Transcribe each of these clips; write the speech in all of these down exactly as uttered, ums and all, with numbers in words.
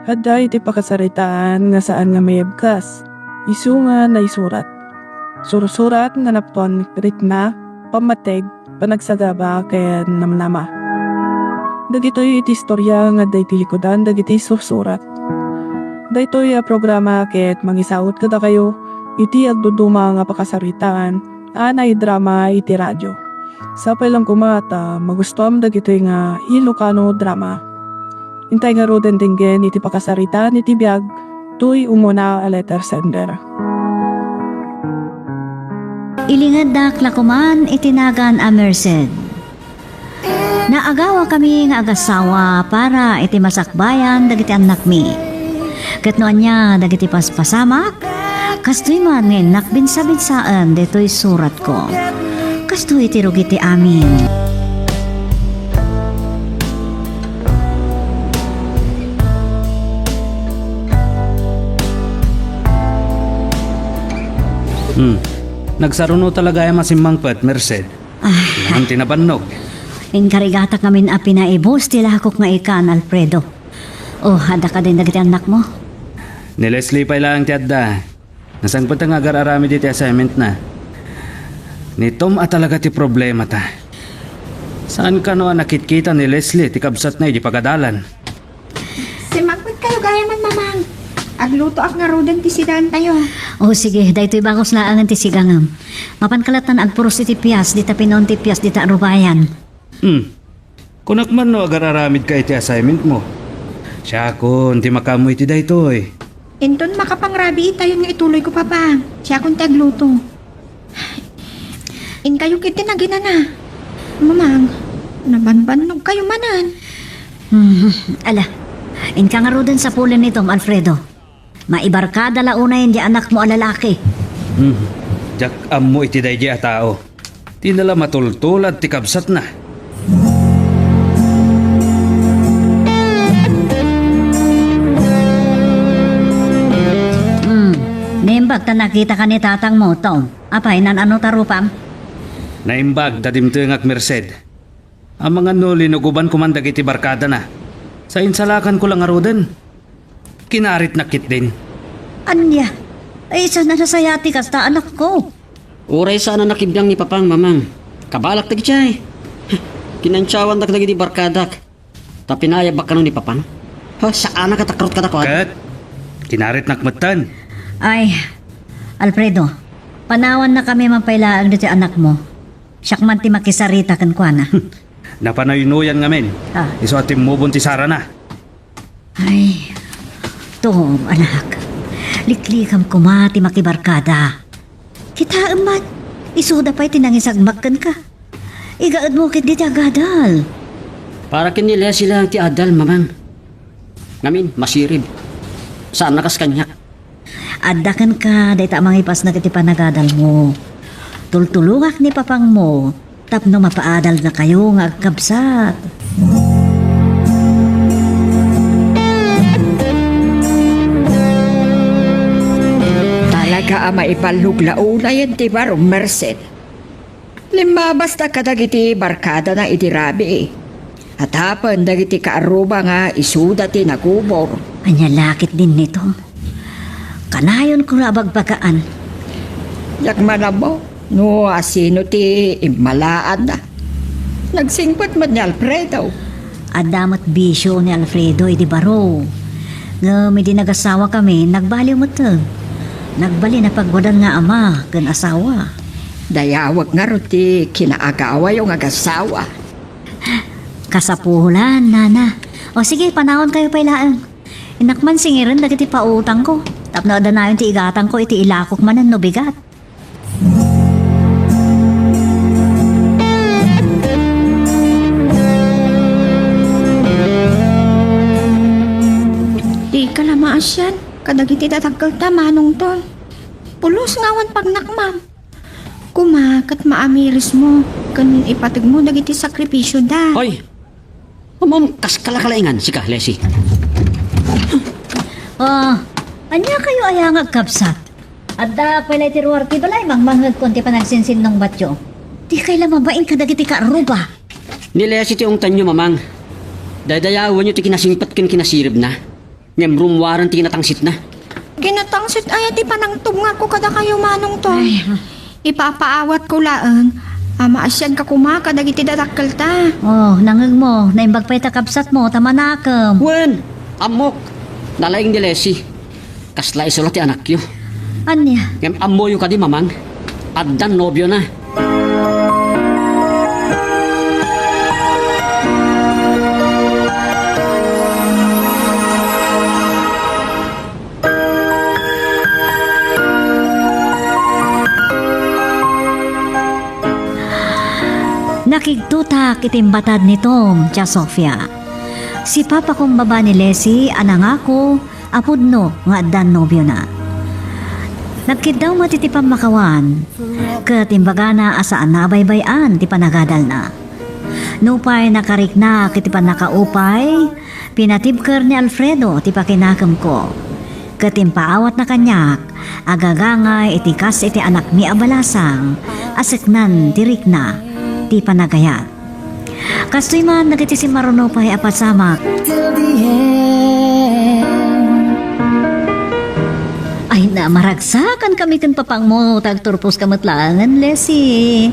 Adda iti pakasaritaan nga saan nga mayabkas, isu nga naisurat. Sursurat nga nappuan ritma, pammateg, panagsagaba, ken namnama. Dagitoy iti istoria nga adda iti likudan dagiti sursurat. Daytoy a programa ket mangisaut kadakayo iti agduduma nga pakasaritaan a naidrama iti radio. Sapay lang koma ta magustuam dagitoy nga Ilocano drama. Intay ngaruden denggen iti pakasaritaan iti biag toy umuna a letter sender. Ilingeddak la koman iti nagan a Merced. Naagawakami nga agasawa para iti masakbayan dagiti annakmi. Ket no ania dagiti paspasamak, kastoy man nga innak binsabinsaen ditoy suratko. Kastoy ti rugi ti amin. Hmm. Nagsaruno talaga a masimmangpet, Merced. Ay. Naan ti nabannog? Inkarigatak ngamin a pinaibus ti lakok nga ikan, Alfredo. Oh, adda kadin dagiti annakmo? Ni Leslie pay laeng ti adda. Nasangpet nga agar-aramid iti assignment na. Ni Tom a talaga ti problema ta. Saan kano a nakitkita ni Leslie ti kabsatna idi pagadalan? Simmangpet kayo gayamen, Mamang. Aglutoak ngaruden ti sigaantayo. O sige, daytoy bakos laengen ti sigangem. Mapanka latta nga agpuros iti pias, dita pinuon ti pias, dita rubayan. Hmm. Kunak man no agar-aramidka iti assignment mo. Siakon ti makaammo iti daytoy. Inton makapangrabii tayon nga ituloyko, Papa. Siakon ti agluto. Inkayo ketdi naginana. Mamang, nabanbannog kayo manen. Hmm, ala, inka ngaruden sapulen ni Tom, Alfredo. Maibarkada la unay diay anakmo a lalaki. Hmm, diak ammo iti daydiay a tao. Dina la matultulad ti kabsatna. Hmm, naimbag ta nakitaka ni tatangmo, Tom. Apay, naan-ano ta rupam? Naimbag ta dimtengak, Merced. Amangan no linugoban koman dagiti barkadana. Sa insalakanko la ngaruden, kinaritnak ketdin. Ania? Ay, saan a nasayaat ti kasta, anakko? Uray saan a nakibiang ni Papang, Mamang. Kabalak dagiti ay. Kinantiawandak dagiti barkadak. Ta pinaayabak kano ni Papang? Ha, saanak a takrot kadakuada. Ket, kinaritnak metten. Ay, Alfredo, panawannakami man pay laeng ditoy anakmo. Siak man ti makisarita kenkuana. Napanuynuyan ngamin. Ah. Isu a timmubon ti sarana. Ay, Tom, anak. Liklikam koma ti makibarkada. Kitaem man, isuda pay ti nangisagmak kenka. Igaedmo ketdi ti agadal. Para ken ni Leslie laeng ti adal, Mamang. Ngamin, masirib. Saan a kas kaniak. Adda kenka dayta a mangipasnek iti panagadalmo. Tultulongak ni Papangmo tapno mapaadalnakayo nga agkabsat. Talaga a maiballog la unayen ti baro, Merced. Limmabasda kadagiti barkadana idi rabii. Atapen dagiti kaarruba nga isuda ti nagubor. Ania la ketdin ni Tom? Kanayonko la a bagbagaan. Diak man ammo no asino ti immalaanna. Nagsingpet met ni Alfredo. Adda met bisio ni Alfredo idi baro. Ngem idi nagasawakami, nagbaliw metten. Nagbalin a pagwadan nga ama ken asawa. Dayawek ngarud ti kinaagawayo nga agasawa. Kasapulan, nana. O sige, panawankayo pay laeng. Innak man singiren dagiti pautangko. Tapno adda nayon ti igatangko iti ilakok manen no bigat. Dika la maasian kadagiti dadakkelta, manongto. Pulos nga awan pagnakmam. Koma ket maamirismo ken ipategmo dagiti sakrifisioda. Hoy! Ammom, kas kalakalaingan, sika, Leslie. Oh, ania kayo aya nga agkabsat? Adda pay la iti ruar ti balay, mangmangngegkon ti panagsinsinnungbatyo. Dikay la mabain kadagiti kaarruba. Ni Leslie ti ungtanyo, Mamang. Daydayawenyo ti kinasingpet ken kinasiribna, ngem rummuaren ti kinatangsitna. Kinatangsit aya ti panangtubngarko kadakayo, manong Tom? Ay. Ipapaawatko laeng a maasianka koma kadagiti dadakkelta. Oh, nangngegmo, naimbag pay ta kabsatmo ta manakem. Wen, ammok. Nalaing ni Leslie. Kasla isu la ti anakyo. Ania? Ngem ammoyo kadi, Mamang? Addan nobiona. Nakigtotak iti imbatad ni Tom, Tia Sofia. Sipapakumbaba ni Leslie a nangako a pudno nga addan nobiona. Nagkiddaw met iti pammakawan, ket imbagana a saanna a baybay-an ti panagadalna. Nupay nakariknak iti pannakaupay, pinatibker ni Alfredo ti pakinakemko, ket impaawatna kaniak a gagangay iti kas iti anakmi a balasang a seknan ti rikna ti panagayat. Kastoy man dagiti simmaruno pay a pasamak. Till the end. Ay, na, maragsakan kami ken papangmo, ta agturposka met laengen, Leslie.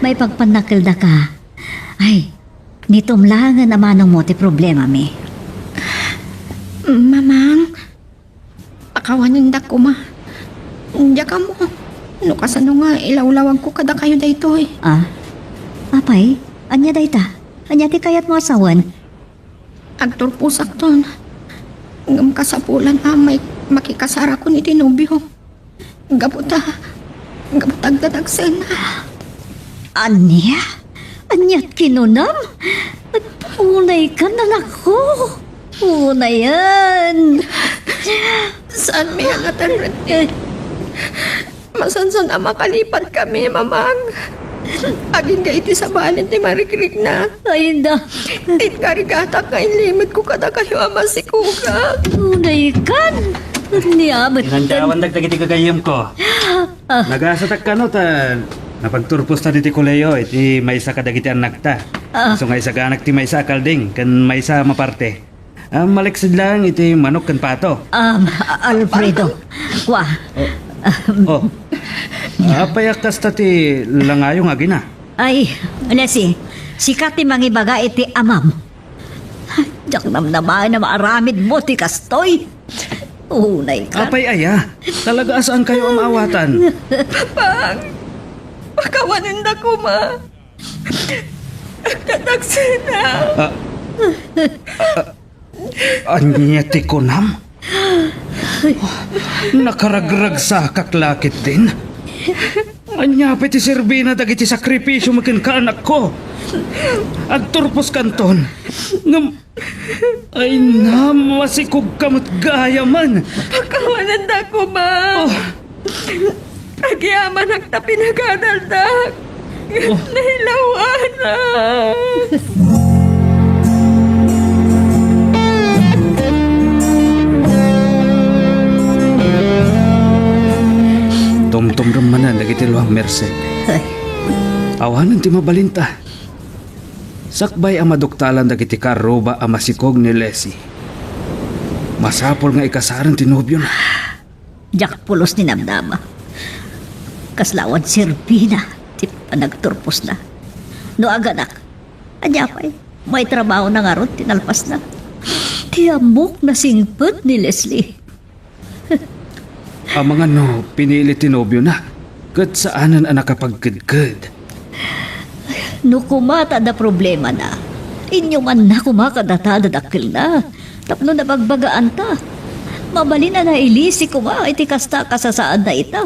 Maipagpannakkeldaka. Ay, ni Tom laengen a manongmo ti problemami. Mamang, pakawanendak koma. Diak ammo no kasano nga ilawlawagko kadakayo daytoy. Ah? Apay, ania dayta? Ania ti kayatmo a sawen? Agturposakton. Ngem kasapulan a may makikasarakon iti nobio. Gapu ta, gapu ta agdadagsenna. Ania? Aniat kinunam? Unaykan, anakko. Unayen. Saanmi a naterreti. Masansan a makalipatkami, Mamang. Agingga iti sabali ti marikrikna. Ay, da. Ti karigatak nga inlimetko kadakayo a masikogak. Unaykan. Ania met. Inandawan dagdagiti gagayyemko. Ah. Nagasatak kano ta napagturposta diti kolehio iti maysa kadagiti annakta. Ah. Isu nga isaganak ti maysa a kalding ken maysa a maparte. Ah, maleksid laeng iti manok ken pato. Um, Alfredo, kua. Oh. Oh. Apay a kasta ti langayo nga agina? Ay, Leslie, sika ti mangibaga iti amam. Diak namnamaen a maaramidmo ti kastoy. Unaykan. Apay aya? Talaga a saankayo a maawatan? Papang, pakawanenda koma. Agdadagsena. Ah. Ah. Ania ti kunam? Nakaragragsakak la ketdin. Ania pay ti serbina dagiti sakripisio maken ka, anakko? Agturposkanton. Ngem, ay, na, masikogka met gayamen. Pakawanenda koma. Oh. Agyamanak ta pinagadaldak. Oh. Nailawanak. Tumtumrem manen dagiti luang, Merced. Ay. Awanen ti mabalinta. Sakbay a maduktalan dagiti kaarruba a masikog ni Leslie, masapul nga ikasaren ti nobiona. Diak pulos ni namnama. Kasla awan serbina ti panagturposna. No aganak, ania pay? Maitrabahona ngarud ti nalpasna. Ti ammok nasingpet ni Leslie. Amangan no pinili ti nobiona, ket saanen a nakapagkedked. No koma ta adda problemana, inyumanna koma kadata a dadakkelna tapno nabagbagaanta. Mabalin a nailisi koma iti kasta a kasasaadna ita.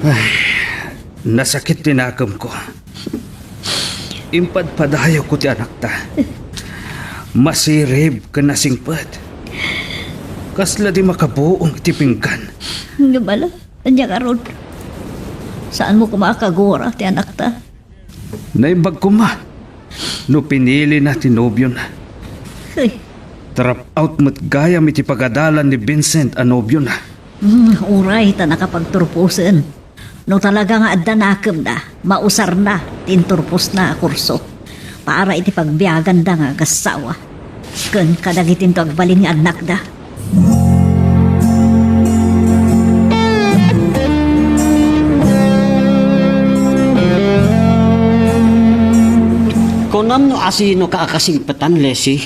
Ay, nasakit ti nakemko. Impadpadayawko ti anakta. Masirib ken nasingpet. Kasla di makabuong iti pinggan. Ngem ala, ania ngarud? Saanmo koma a kagura ti anakta? Naimbag koma no pinilina ti nobiona. Ay. Drop out met gayam iti pagadalan ni Vincent a nobiona. Hmm, uray ta nakapagturposen. No talaga nga adda nakemna, mausarna ti inturposna a kurso. para iti pagbiaganda nga agassawa ken kadagiti agbalin nga annakda. Kunam no asino ka a kasingpetan, Leslie?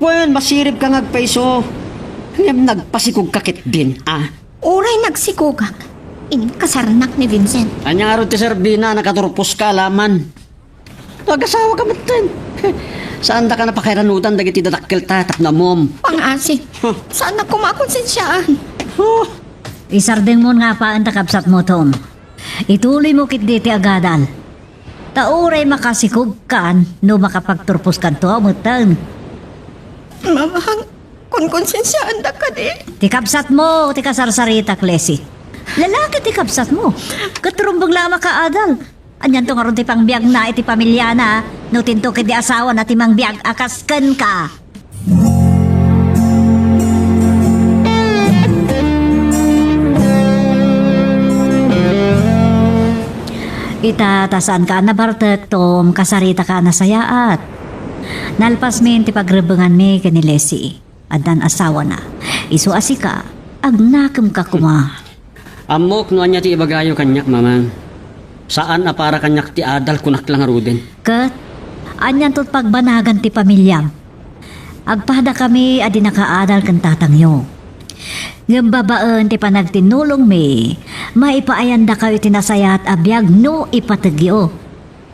Wen, masirib ka nga agpayso. Ngem nagpasikog ka ketdin, a? Uray nagsikogak, inkasarnak ni Vincent. Ania ngarud ti serbina, nakaturpos ka laman. Agasawa ka metten. Saan da ka napakairanudan dagiti dadakkel ta tapno ammom. Pangasi. Huh. Saan na koma konsensiaan? Huh. Isardengmon nga apaen ta kabsatmo, Tom. Ituloymo ketdi ti agadal. Ta uray makasikogkan no makapagturposkanto metten. Mamang, konkonsensiaandak kadi? Ti kabsatmo, ti kasarsaritak, Leslie. Lalaki ti kabsatmo. Ket rumbeng la a makaadal. Anianto ngarud ti pangbiagna iti pamiliana no dinto ketdi asawana ti mangbiag a kas kenka? Ita, ta saanka a nabartek, Tom, kasaritaka a nasayaat. Nalpasmin ti pagrebbenganmi ken ni Leslie. Addan asawana. Isu a sika, agnakemka koma. Ammok no ania ti ibagayo kaniak, Mamang. Saan a para kaniak ti adal, kunak la ngaruden. Ket, anianto ti pagbanagan ti pamiliam? Agpadakami a di nakaadal ken tatangyo. Ngem babaen ti panagtinnulongmi, maipaayandakayo iti nasayaat a biag no ipategyo.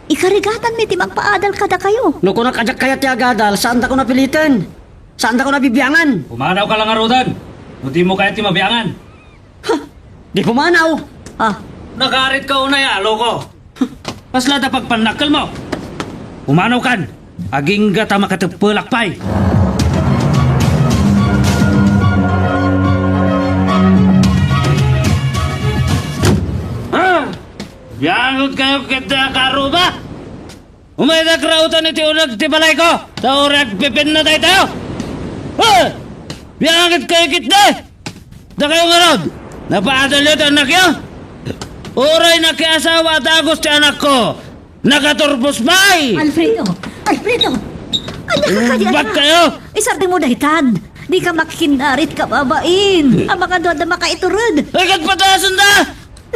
Ikarigatanmi ti mangpaadal kadakayo. No kunak a diak kayat ti agadal, saandakon a piliten. Saandakon a bibiangan. Pumanawka la ngaruden, no dimo kayat ti mabiangan. Ha? Di pumanaw. Ah. Nagaritka unay a, loko. Kasla da pagpannakkelmo. Pumanawkan. Agingga ta makateppelak pay. Ah! Biangetkayo ketdi a karuba! Umaydak rauten iti uneg ti balayko, ta uray agpipinno daytayo! Ah! Biangetkayo ketdi! Dakayo ngarud, napaadalyo ti annakyo? Uray nakiasawa a dagus ti anakko, nakaturpos pay! Alfredo! Alfredo! Ania ka kadi, anak? Ba't kayo? Isardengmo daytan! Dika makikinnarit, kababain! Amangan no adda makaitured! Ay, ket patasenda!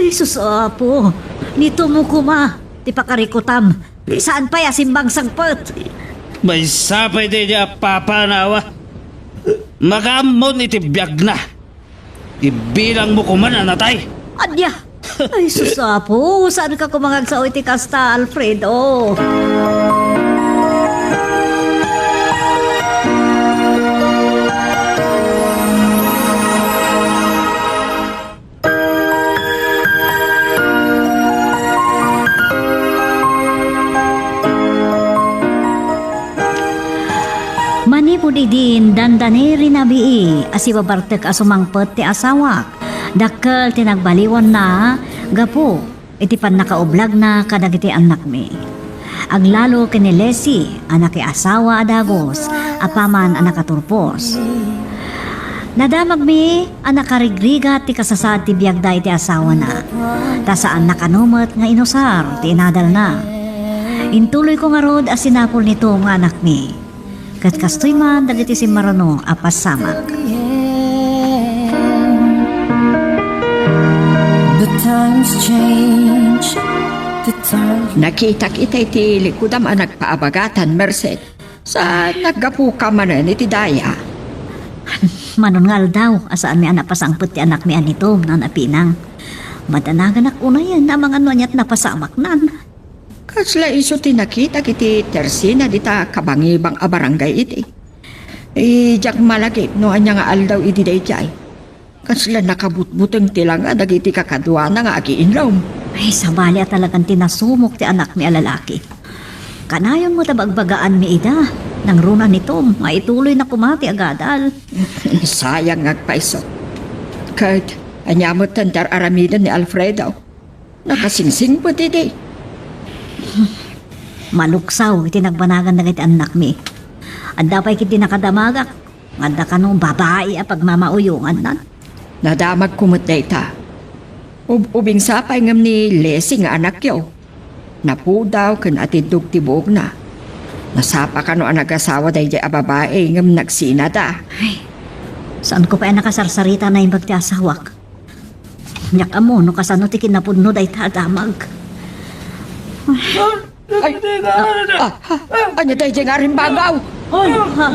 Ay, sus, Apo! Ni Tom koma ti pakarikutam. Saan pay a simmangsangpet? Maysa pay daydi a papanawa. Makaammon iti biagna. Ibilangmo koman a natay. Ania? Ay, sus, Apo, saanka koma nga agsao iti kasta, Alfredo? Manipud idin, dandani rinabii a sibabartek a sumangpet ti asawak. Dakkel ti nagbaliwanna gapu iti pannakaublagna kadagiti annakmi. Aglalo ken ni Leslie a nakiasawa a dagus apaman a nakaturpos. Nadamagmi a nakarigrigat ti kasasaad ti biagda iti asawana, ta saanna kano met nga inusar ti inadalna. Intuloyko ngarud a sinapul ni Tom nga anakmi. Ket kastoy man dagiti simmaruno a pasamak. But times change, the times Nakitak itay ti likudam a nagpaabagatan, Merced. Sa naggapuka manen iti daya? Manon nga aldaw a saanmi a napasangpet ti anakmi a ni Tom, Nana Pinang. Madanaganak unayen amangan no aniat napasamaknan. Kasla isu ti nakitak iti tersina dita kabangibang a barangay iti. Idiak malagip no ania nga aldaw idi daydiay. Kasla nakabutbuteng ti langa dagiti kakaduana nga agiinlom. Ay, sabali a talagan ti nasumok ti anakmi a lalaki. Kanayon met a bagbagaanmi ida, nangruna ni Tom, nga ituloyna koma ti agadal. Sayang nga agpayso. Ket, ania met ti ar-aramiden ni Alfredo? Nakasingsingpet idi. Maluksaw iti nagbanagan dagiti annakmi. Adda pay ketdi nakadamagak. Adda kano babai a pagmamauyongannan? Nadamagko met dayta. Ub-, ubingsa pay ngem ni Leslie nga anakyo. Napudaw ken atiddog ti buokna. Nasapa kano a nagasawa daydiay a babai ngem nagsinada. Ay, saanko pay a nakasarsarita naimbag ti asawak. Diak ammo no kasano ti kinapudno dayta a damag. Ay, ah, ah, ah, ania daydiay nga arimbangaw? Ay, ha?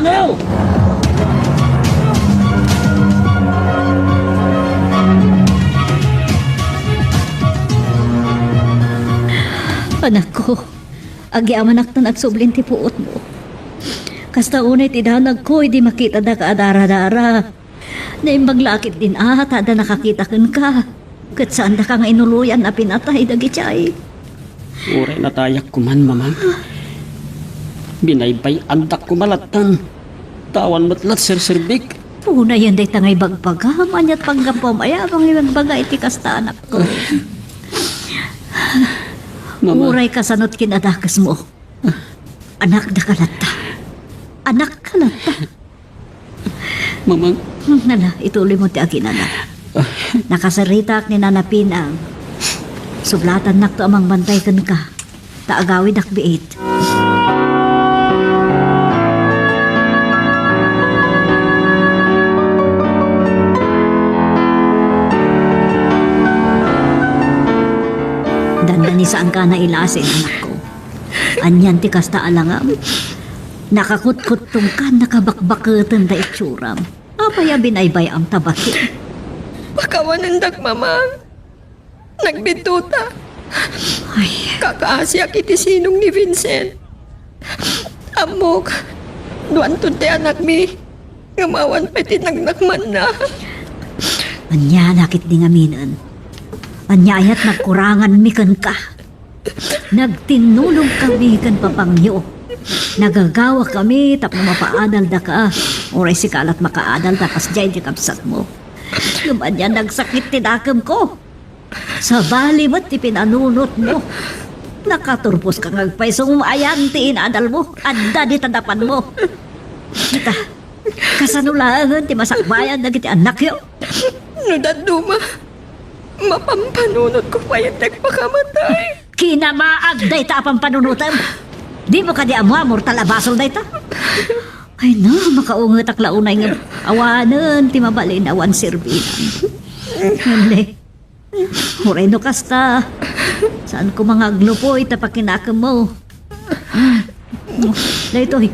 Anakko, agyamanak ta nagsublin ti puotmo. Kasta unay ti danagko idi makitadaka a daradara. Naimbag la a ketdin a ta adda nakakita kenka. Ket saandaka nga inuloyan a pinatay dagiti ay. Uray natayak koman, Mamang. Binaybay-andak koma lattan. Ta awan met la serserbik. Unayen dayta nga ibagbagam, aniat paggapuam aya nga ibagbaga iti kasta, anakko. Mama. Uray kasano't kinadakesmo. Anakdaka latta. Anakka latta. Mamang. Hmm, nala, ituloy mo ti aginana. Nakasaritak ni Nana Pinang. Sublatannakto a mangbantay kenka. Ta agawidak biit. Dandani saanka a nailasin, anakko. Anian ti kasta a langam? Nakakutkuttongkan, nakabakbaketen ta itsuram. Apay a binaybay-am ta bakim? Pakawanendak, Mamang. Nagbidduta. Ay. Kakaasiak iti sinong ni Vincent. Ammok, no anton ti anakmi, ngem awan pay ti naknakmanna. Ania, nakit di ngaminen? Ania ayat nagkuranganmi kenka? Nagtinnulongkami ken papangyo. Nagagawakami tapno mapaadaldaka. Uray sika lat makaadal ta kasdiay ti kabsatmo. Ngem ania nagsakit ti dakemko. Sabali met ti pinanunotmo. Nakaturposka nga agpayso ngem ayan ti inadalmo. Adda dita napanmo. Kita, kasano laengen ti masakbayan dagiti annakyo? No dadduma, mapampanunotko pay ti agpakamatay. Kinamaag dayta a pampanunotem. Dimo kadi ammo a mortal a basol dayta? Ay na, makaungetak la unay nga awanen ti mabalin awan serbinan. Ngem ne, uray no kasta, saan koma nga aglupoy ta pakinakemmo. Daytoy.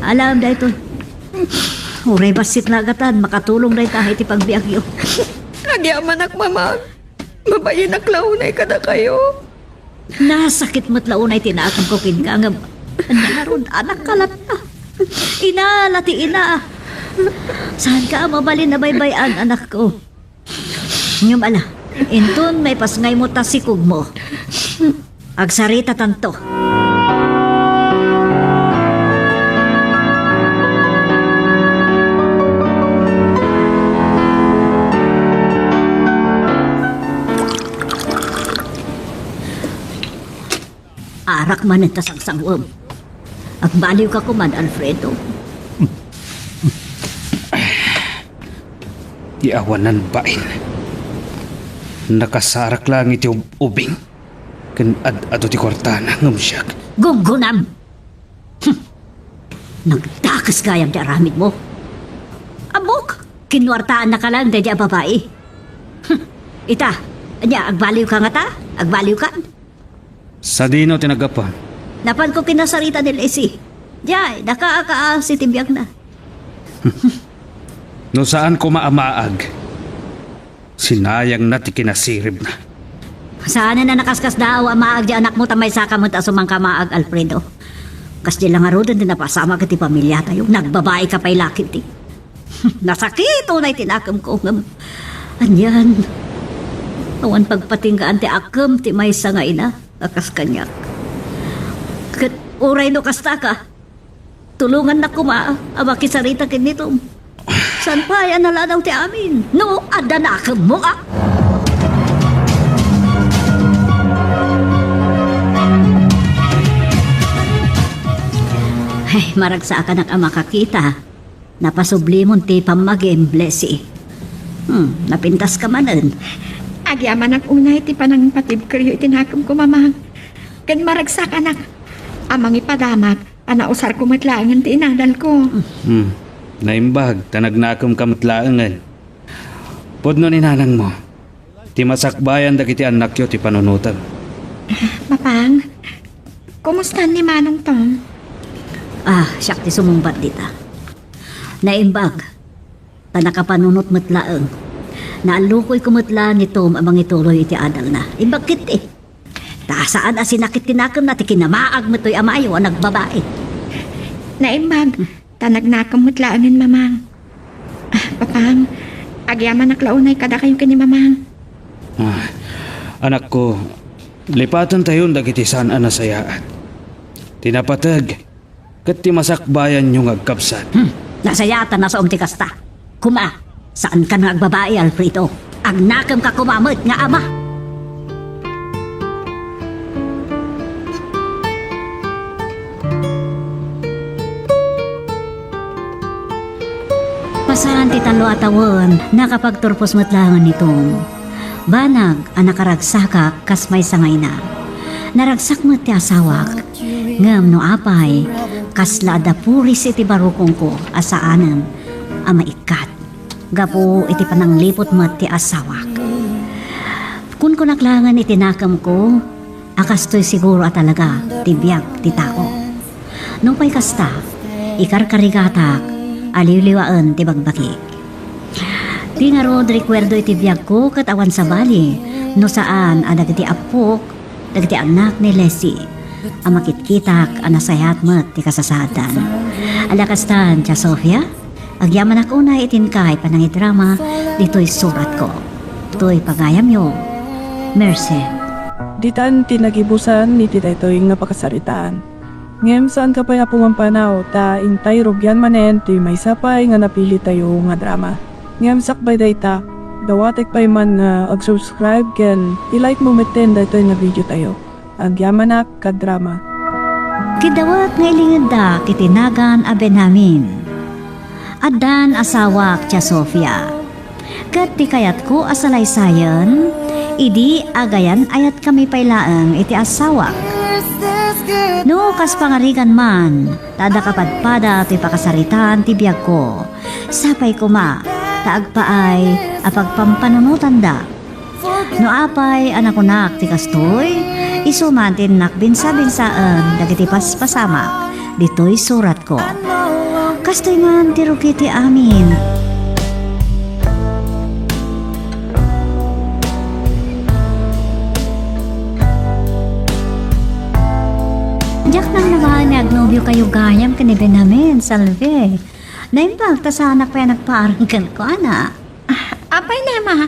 Alam, daytoy. Uray bassit la gatan, makatulong dayta iti pagbiagyo. Agyamanak, Mamang. Mabayinak la unay kadakayo. Nasakit met la unay ti nakemko kenka, ngem ania ngarud, anakka latta. Ina la ti ina. Saanka a mabalin a baybay-an, anakko. Ngem ala, inton maipasngaymo ta sikogmo, agsaritatanto. Arak manen ta sangsangwem. Agbaliwka koman, Alfredo. Ti awanan bain. Nakasarak lang iti ub-, ubing. Ken ad-adu ti kuartana ngem siak. Gunggonam! Hm! Nagdakes gayam ti aramidmo. Ammok, kinuartaannaka lang daydi a babai. Hm! Ita, ania, agbaliwka ngata? Agbaliwkan? Sadino ti naggapuan? Napanko kinasarita ni Lacey. Diay, nakaakaasi ti biagna. No saan koma a maag, sinayangna ti kinasiribna. Saanen a nakaskasdaaw a maag ti anakmo ta maysaka met a sumangkamaag, Alfredo. Kasdi la ngaruden ti napasamak iti pamiliatayo. Nagbabaika pay la ketdi. Nasakit unay ti nakemko ngem anian. Awan pagpatinggaan ti akem ti maysa nga ina a kas kaniak. Ket uray no kastaka, tulongannak koma a makisarita ken ni Tom. Saan pay a naladaw ti amin no adda nakemmo a? Ay, maragsakanak a makakita. Napasublimon ti pammagim, Blessy. Hmm, napintaska manen. Agyamanak unay ti panangpatibkeryo iti nakemko, Mamang. Ken maragsakanak a mangipadamak a nausarko met laengen ti inadalko. Hmm. Naimbag ta nagnakemka met laengen. Pudno ni nanangmo. Ti masakbayan dagiti annakyo ti panunotem. Papang, kumusta ni Manong Tom? Ah, siak ti sumungbat dita. Naimbag. Ta nakapanunot met laeng. Naallukoyko met la ni Tom a mangituloy iti adalna. Imbag ketdi. Ta saan a sinakit ti nakemna ti kinamaag met toy amayo a nagbabai. Naimbag, ta nagnakem met laengen, Mamang. Ah, Papang, agyamanak la unay kadakayo ken ni Mamang. Ah, anakko, lipatentayon dagiti saan a nasayaat. Ti napateg, ket ti masakbayanyo nga agkabsat. Hmm, nasayaat a nasaom ti kasta. Kuma, saankan nga agbabai, Alfredo. Agnakemka koma met nga ama. Pasan ti tallo a tawen, nakapagturpos met laengen ni Tom. Banag a nakaragsakak kas maysa nga ina. Naragsak met ti asawak, ngem no apay, kasla adda puris iti barukongko a saanen a maikkat gapu iti panangliput met ti asawak. Kunkunak laengen iti nakemko a kastoy siguro a talaga ti biag ti tao. Nupay kasta, ikarkarigatak a liwliwaen ti bagbagik. Ti ngarud rekuerdo iti biagko ket awan sabali no saan a dagiti appok, dagiti annak ni Leslie a makitkitak a nasayaat met ti kasasaaddan. Ala kastan, Tia Sofia, agyamanak unay iti inkay panangidrama ditoy suratko. Toy pagayamyo, Mercy. Ditan ti nagibusan iti daytoy nga pakasaritaan. Ngem saanka pay a pumampanaw ta intay rugian manen ti maysa pay nga napilitayo nga drama. Ngem sakbay dayta, dawatek pay man nga ag-subscribe ken i-like mo metten daytoy nga video tayo. Agyamanak, kadrama. Kidawat nga ilingeddak iti nagan a Benjamin. Addan asawak, Tia Sofia. Ket ti kayatko a salaysayen, idi agayan-ayatkami pay laeng iti asawak. No kas pangarigan man, ta adda kapadpada ti pakasaritaan ti biagko, sapay koma ta agpaay a pagpampanunotandak. No apay a nakunak ti kastoy, isu man ti innak binsa-binsaen dagiti paspasamak ditoy suratko. Kastoy man ti rugi ti amin. Diak nangngegana nga agnobiokayo gayam ken ni Benjamin, Salve. Naimbag ta saanak pay a nagpaareng kenkuana. Apay, Nema,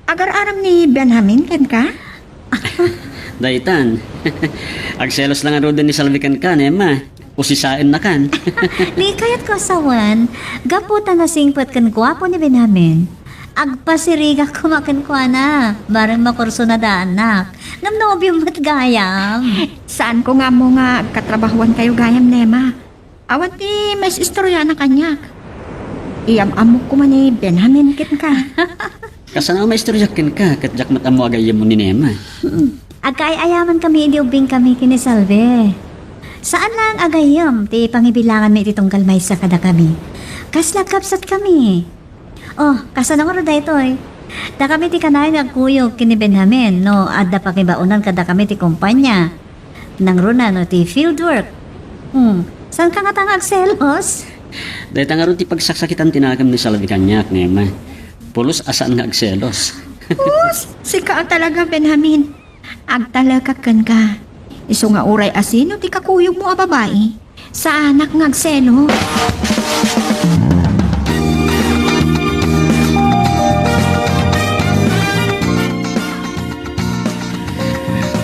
agar-aram ni Benjamin kenka? Daytan. Agselos la ngaruden ni Salve kenka, Nema. Usisaennakan. Ni kayatko a sawen, gapu ta nasingpet ken guapo ni Benjamin, agpasirigak koma kenkuana, bareng makurso na daannak. Ngem nobiom met gayam. Saanko nga ammo nga agkatrabahoankayo gayam, Nema. Awan ti maistoryanak kaniak. Iyam-ammok koma ni Benjamin kenka. Kasano a maistoryak kenka, ket diak met ammo a gayyemmo ni Nema? Mm. Agkaay-ayamankami idi ubbingkami ken ni Salve. Saan laeng a gayyem ti pangibilanganmi iti tunggal maysa kadakami. Kasla agkabsatkami. Oh, kasano ngarud daytoy? Dakami ti kanayon nga agkuyog ken ni Benjamin no adda pangibaonan kadakami ti kumpanya. Nangruna no ti fieldwork. Hmm, saanka ngata nga agselos? Dayta ngarud ti pagsaksakitan ti nakem ni Salve kaniak, Nema. Pulos a saan nga agselos. Pus, sika a talaga, Benjamin. Agtalekak kenka. Isu nga uray asino ti kakuyogmo a babai, saanak nga agselo.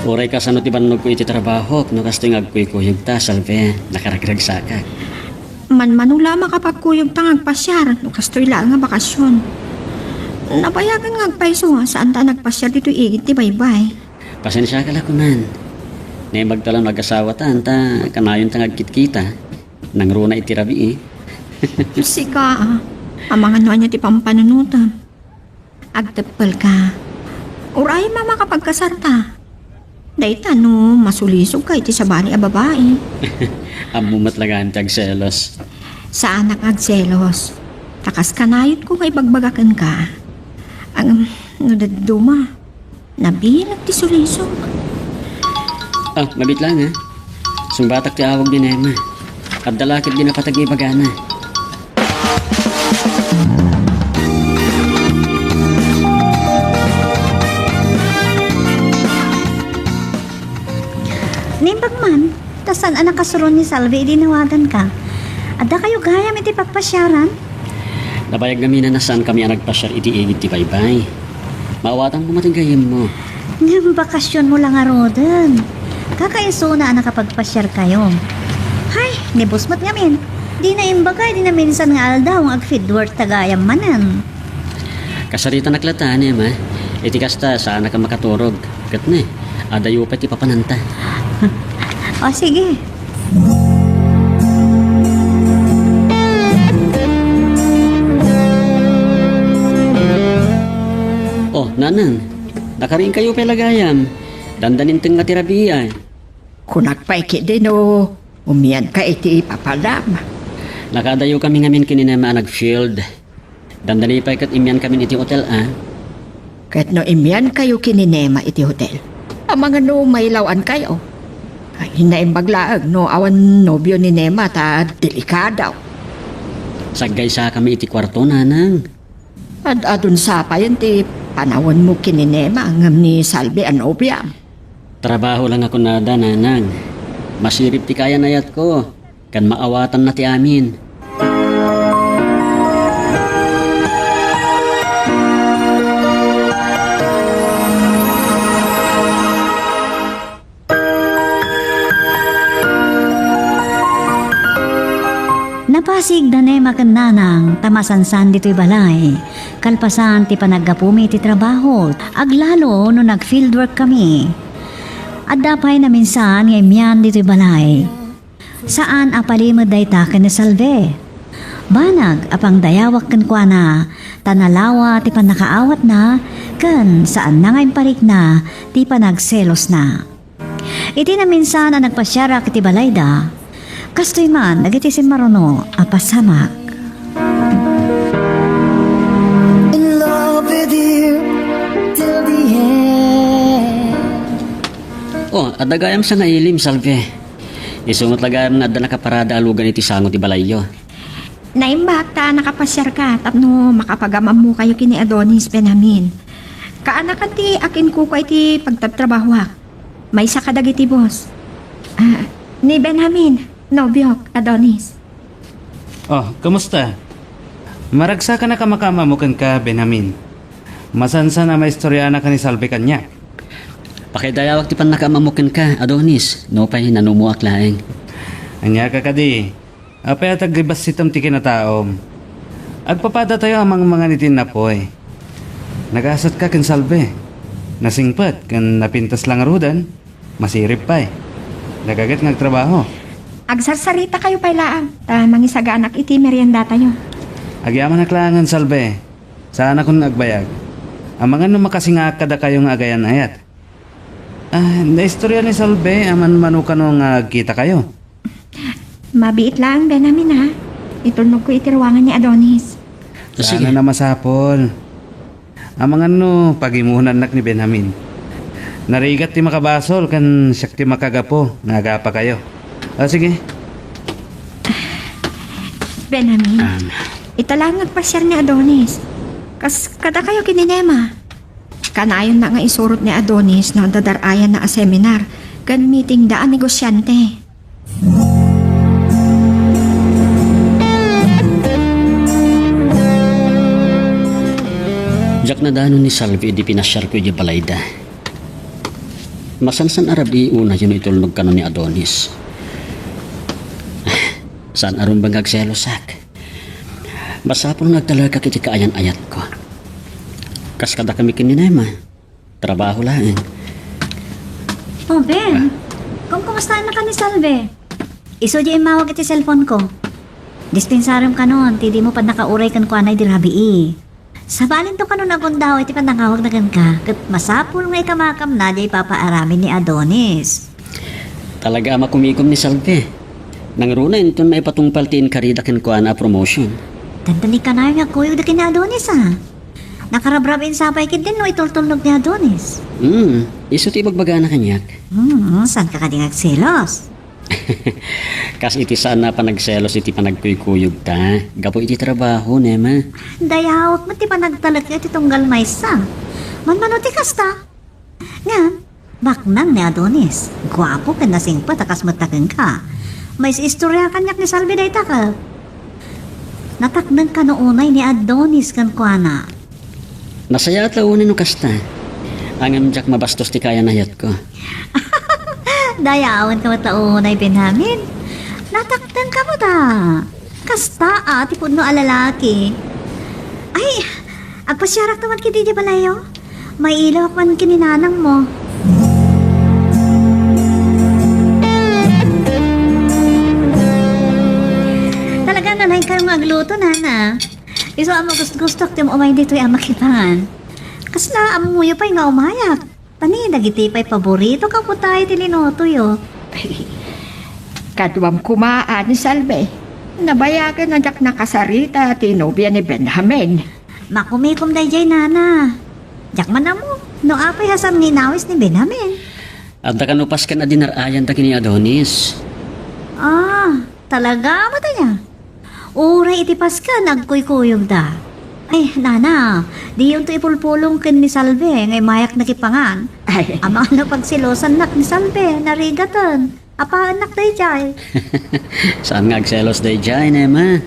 Uray kasano ti bannogko iti trabahok, no kastoy nga agkuykuyogta, Salve, nakaragragsakak. Manmano la a makapagkuyogta nga agpasiar, no kastoy laeng nga bakasion. Nabayagan nga agpayso a saanta a nagpasiar ditoy igid ti baybay. Pasensiaka la kunan. Naimbagta la no agasawatan ta kanayonta nga agkitkita. Nangruna iti rabii. Sika, a, amangan no ania ti pampanunotem. Agteppelka. Uray a makapagkasarta. Dayta no masulisogka iti sabali a babai. Ammo met la gayam ti agselos. Saanak nga agselos. Ta kas kanayotko nga ibagbaga kenka. Ang, no dadduma, nabilag ti sulisog. Ah, mabiit lang, ha? Sungbatak ti awag ni Nema. Adda la ket di napatag nga ibagana. Naimbag man, ta saan a nakasuron ni Salvi idi nawaganka. Adda kayo gayam iti pagpasiaran? Nabayag ngamin a saan kami a nagpasiar iti igid ti baybay. Maawatanmo met ti gayyemmo. Ngem bakasionmo la ngaruden. Kakaisuna a nakapagpasiar kayo. Hay, ni boss met ngamin. Di na imbaga, di na minsan nga aldaw nga ag-field work ta gayam manen. Kasaritanak la ta, Nema. Iti kasta, saanak a makaturog. Ket ne, adayo pay ti papananta. O, sige. Oh, nanang, nakariingkayo pay la gayam. Dandanin tengnga ti rabii. Kunak pay ketdi no umianka iti papadam. Nakaadayo kami ngamin ken ni Nema a nag-field. Dandani pay ket imian kami iti hotel, a? Ket no imian kayo ken ni Nema iti hotel, amangan no mailawan kayo. Ay, naimbag laeng no awan nobio ni Nema ta delikado. Saggaysa kami iti kuarto, nanang. Ad-adun sa payen ti panawenmo ken ni Nema ngem ni Salvi a nobiam. Trabaho lang a kunada, nanang. Masirib ti kaayan-ayatko. Ken maawatanna ti amin. Napasig da Nema ken Nanang ta masansan ditoy balay. Kalpasan ti panaggapumi iti trabaho, aglalo no nag-fieldwork kami. Adda pay naminsan nga imian ditoy balay. Saan a palimed dayta ken ni Salve. Banag a pangdayawak kenkuana, ta nalawa ti pannakaawatna, ken saanna nga imparikna ti panagselosna. Iti naminsan a nagpasiarak iti balayda, kastoy man dagiti simmaruno a pasamak. In love with you till the end. Oh, adda gayam sangailim, Salve. Isu met la gayam nga adda nakaparada a lugan iti sango ti balayyo. Naimbag ta nakapasiarka tapno makapagamammokayo ken ni Adonis, Benjamin. Kaanakan ti akinkukua iti pagtatrabahoak. Maysa kadagiti boss. Ah, ni Benjamin, nobiok, Adonis. Oh, kumusta? Maragsakanak a makaammo kenka, Benjamin. Masansan a maistorianak ni Salve kaniak. Pakaidayawak ti pannakaammo kenka, Adonis. Nupay nanumoak laeng. Ania ka kadi? Apay a tagribassitam ti kinataom? Agpapadatayo a mangmangan iti innapoy. Nagasatka ken Salve. Nasingpet ken napintas la ngaruden. Masirib pay. Nagaget nga agtrabaho. Agsarsaritakayo pay laeng, ta mangisagaanak iti meriendatayo. Agyamanak laengen, Salve. Saanakon nga agbayag. Amangan no makasingaak kadakayo nga agayan-ayat. Ah, naistorya ni Salve a manmano kano nga agkitakayo. Mabiit laeng, Benjamin, ha? Itulnogko iti ruangan ni Adonis. Ah, sige. Saan a masapul. Amangan no pagimonannak ni Benjamin. Narigat ti makabasol ken siak ti makagapu nga agapakayo. Ah, sige. Benjamin, ah, ita laeng agpasiar ni Adonis. Kas kadakayo ken ni Nema. Kanayonna nga isurot ni Adonis no adda dar-ayanna a seminar ken meetingda a negosiante. Diak nadanon ni Salvi idi pinasiarko idiay balayda. Masansan a rabii unay no itulnog kano ni Adonis. Saan a rumbeng nga agselosak. Masapul nga agtalekak iti kaayan-ayatko. Kas kadakami ken ni Nema. Trabaho laeng. Oh, Ben. Ah. Kumkumustaennaka ni Salve? Isu diay immawag iti cellphone-ko. Dispensarem kanon, ti dimo pannakauray kenkuana idi rabii. Sabalinto kano nagundaway ti panangawagna kenka, ket masapul nga ikamakamna diay papaaramin ni Adonis. Talaga a makumikom ni Salve. Nangruna inton maipatungpal ti inkarida kenkuana a promotion. Dandanikanayon nga agkuyogda ken ni Adonis, a. Nakarabrabin sa pay ketdin no itultulnog ni Adonis. Hmm, isu ti ibagbagana kaniak. Hmm, saanka kadi nga agselos? Kas iti saan a panagselos iti panagkuykuyogta, gapu iti trabaho, Nema. Dayawek met ti panagtalekyo iti tunggal maysa. Manmano ti kasta? Ngem, baknang ni Adonis. Guapo ken nasingpet a kas met ta kenka. Maisaistorya kaniak ni Salve dayta ket natakder kano unay ni Adonis kenkuana. Nasayaat la unay no kasta. Ngem diak mabastos ti kayanayatko. Dayawenka met la unay, Benjamin. Natakderka met a. Kasta a ti pudno a lalaki. Ay, agpasiarakto man ketdi idiay balayyo. Mailawak man ken ni nanangmo. Talaga, nanay kayo nga agluto, nana. Isu a magusgustok ti umay ditoy a makipangan. Kasla ammoyo pay nga umayak. Pani, dagiti pay paborito ka putay ti linutoyo. Kaduam koma a ni Salve. Nabayagen a diak nakasarita ti nobia ni Benjamin. Makumikom daydiay, nana. Diak man ammo no apay a saan nga inawis ni Benjamin. Adda kano pasken a dinar-ayan dagiti ni Adonis. Ah, talaga, mataya. Uray iti pasken, agkuykuyogda. Ay, nana, diyonto ipulpulong ken ni Salve nga imayak nakipangan. Ay. Amangan no pagselosannak ni Salve, narigaten. Apaannak daydiay. Saan nga agselos daydiay, Nema?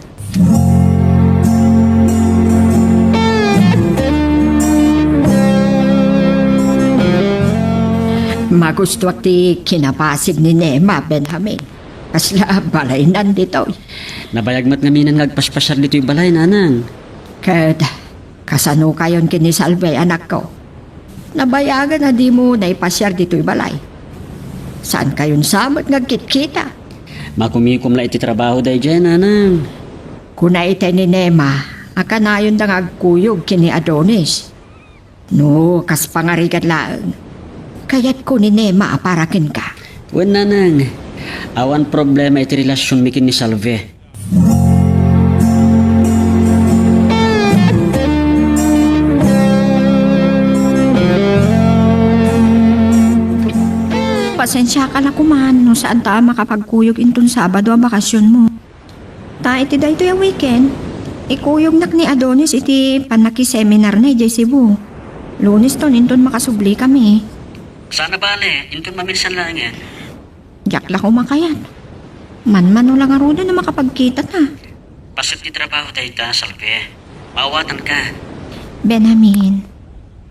Magustuak ti kinabasig ni Nema, Benjamin. Kasla balaynan ditoy. Nabayag met ngamin nga agpaspasiar ditoy balay, nanang. Ket kasano kayon ken ni Salve, anakko? Nabayagen a dimo naipasiar ditoy balay. Saan kayon sa met nga agkitkita? Makumikom la iti trabaho daydiay, nanang. Kuna itay ni Nema a kanayonda nga agkuyog ken ni Adonis. No, kas pangarigad laeng, kayatko ni Nema a para kenka. Wen, nanang, awan problema iti relasionmi ken ni Salve. Pasensiaka la koman no saanta a makapagkuyog inton Sabado a bakasionmo. Ta iti daytoy a weekend, ikuyognak ni Adonis iti pannakiseminarna idiay Cebu. Luneston inton makasublikami. Saan a bale, inton maminsan laengen. Diak la koma kayat. Manmano la ngaruden a makapagkitata. Paset ti trabaho dayta, Salve. Maawatanka. Benjamin,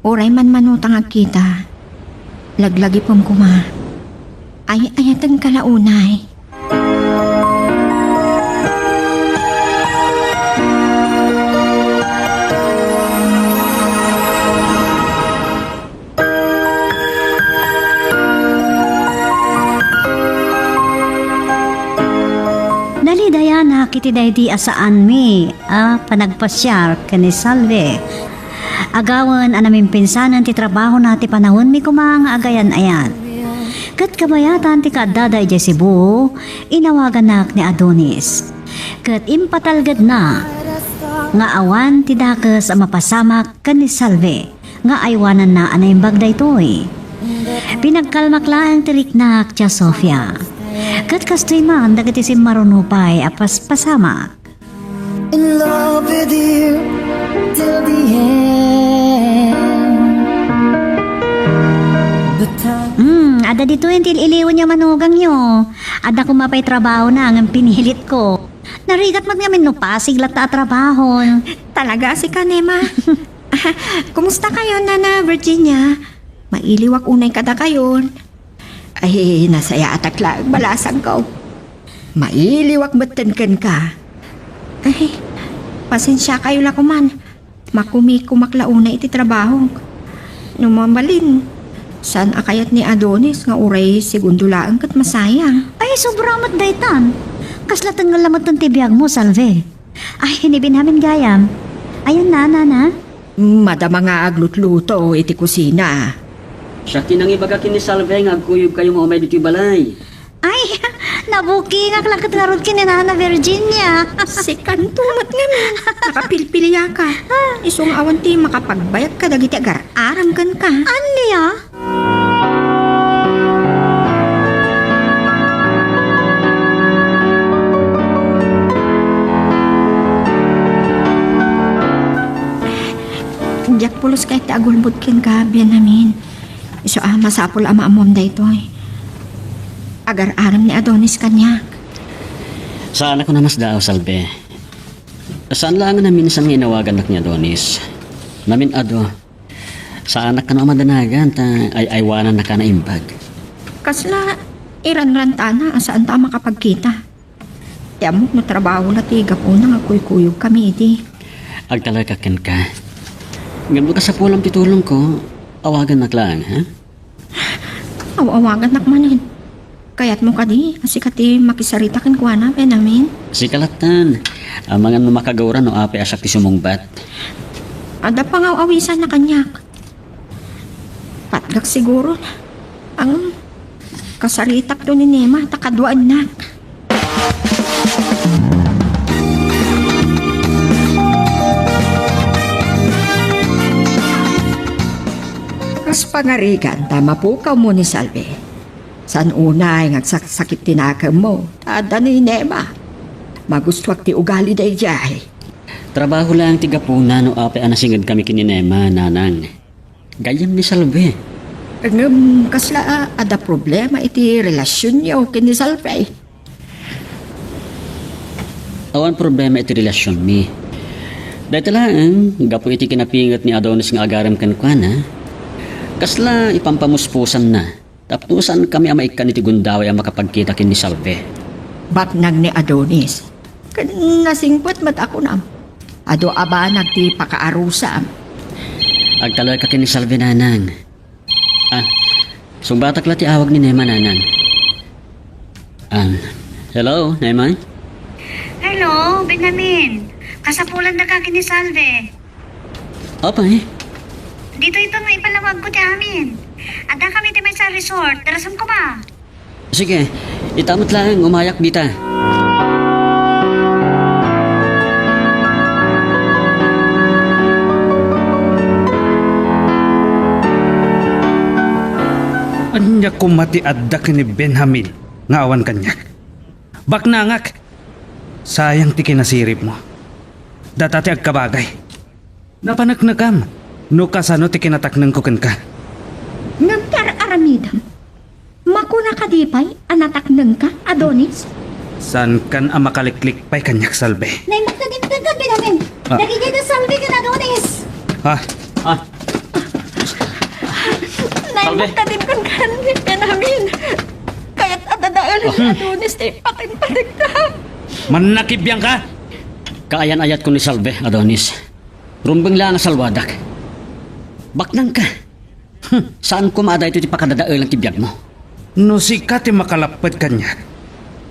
uray manmanota nga agkita, laglagipem koma. Ay-ayatenka la unay. Nalidayanak iti daydi a saanmi a panagpasiar ken ni Salve. Agawen a namimpinsanen ti trabahona ti panawenmi koma nga agayan-ayan. Ket kabayatan ti kaaddada idiay Cebu, inawaganak ni Adonis. Ket impatalgedna nga awan ti dakes a mapasamak ken ni Salve nga aywananna a naimbag daytoy. Pinagkalmak laeng ti riknak, Tia Sofia. Ket kastoy man dagiti simmaruno pay a paspasamak. In love with you till the end. The time. Hmm, adda ditoy ti il-iliwen a manugangyo. Adda koma pay trabahona ngem pinilitko. Narigat met ngamin no pasig latta a trabaho. Talaga, sika, Nema. Kumusta kayo, Nana Virginia? Mailiwak unay kadakayon. Ay, nasayaatak laeng, balasangko. Mailiwak metten kenka. Ay, pasensiakayo la koman. Makumikomak la unay iti trabahok. No mabalin, saan a kayat ni Adonis nga uray segundo laeng ket masaya. Ay, sobra met daytan. Kaslaten nga lametten ti biagmo, Salve. Ay, ni Benjamin gayam. Ayan na, nana. Madama nga aglutluto iti kusina. Siak ti nangibaga ken ni Salve nga agkuyogkayo nga umay ditoy balay. Ay, nabukingak la ket ngarud ken ni Nana Virginia. Sikanto met ngamin, nakapilpiliaka. Isu nga awan ti makapagbayag kadagiti agar-aram kenka. Ania? Diak pulos kayat ti agulbod kenka, Benjamin. Isu a masapul a maammom daytoy. Agar-aram ni Adonis kaniak. Saanak a namasdaaw, Salve. Saan laeng a naminsan nga inawagannak ni Adonis. Namin-ado, saanak kano a madanagan ta ay-aywanannaka a naimbag. Kasla iranrantana a saanta a makapagkita. Ti ammok no trabaho la ti gapuna nga kuykuyogkami idi. Agtalekak kenka. Ngem no kasapulam ti tulongko, awagannak laeng, ha? Aw-awagannak manen. Kayatmo kadi a sika ti makisarita kenkuana, Benjamin? Sika latta. Amangan no makagaura no apay a siak ti sumungbat. Adda pangaw-awisanna kaniak. Patgak siguro. Ang kasaritakto ni Nema ta kaduaennak. Kas pangarigan ta mapukawmo ni Salve. Saan unay nga agsaksakit ti nakemmo ta adda ni Nema. Magustuak ti ugali daydiay. Trabaho laeng ti gapuna no apay a nasingedkami ken ni Nema, nanang. Gayyem ni Salve. Ngem kasla a adda problema iti relasionyo ken ni Salve? Awan problema iti relasionmi. Dayta laeng, gapu iti kinapinget ni Adonis nga agarem kenkuana, kasla ipampamuspusanna. Tapno saankami a maikkan iti gundaway a makapagkita ken ni Salve. Baknang ni Adonis. Ken nasingpet met a kunam. Adu a banag ti pakaarusam. Agtalekak ken ni Salve, nanang. Ah, sungbatak la ti awag ni Nema, nanang. Ah, hello, Nema? Hello, Benjamin. Kasapulandaka ken ni Salve. Apay? Ditoy ito nga ipalawag ko ti amin. Adda kami ti maysa a resort. Darasem koma. Sige, ita met laeng, umayak dita. Ania koma ti adda ken ni Benjamin nga awan kaniak? Baknangak! Sayang ti kinasiribmo. Data ti agkabagay. Napaneknekam no kasano ti kinataknengko kenka. Ngem ti ar-aramidem, makuna kadi pay a nataknengka, Adonis? Saankan a makaliklik pay kaniak, Salve. Naimbag ta din kenka, Benjamin. Ah. Dagiti da Salve ken Adonis. Ha? Ah. Naimbag ta din kenka, Benjamin. Kayat a dadaelen ni Adonis ti pakimpatikta. Mannakibiangka? Kaayan-ayatko ni Salve, Adonis. Rumbeng laeng a salwadak. Baknangka. Hmm, saan koma a daytoy ti pakadadaelan ti biagmo. No sika ti makalapped kaniak,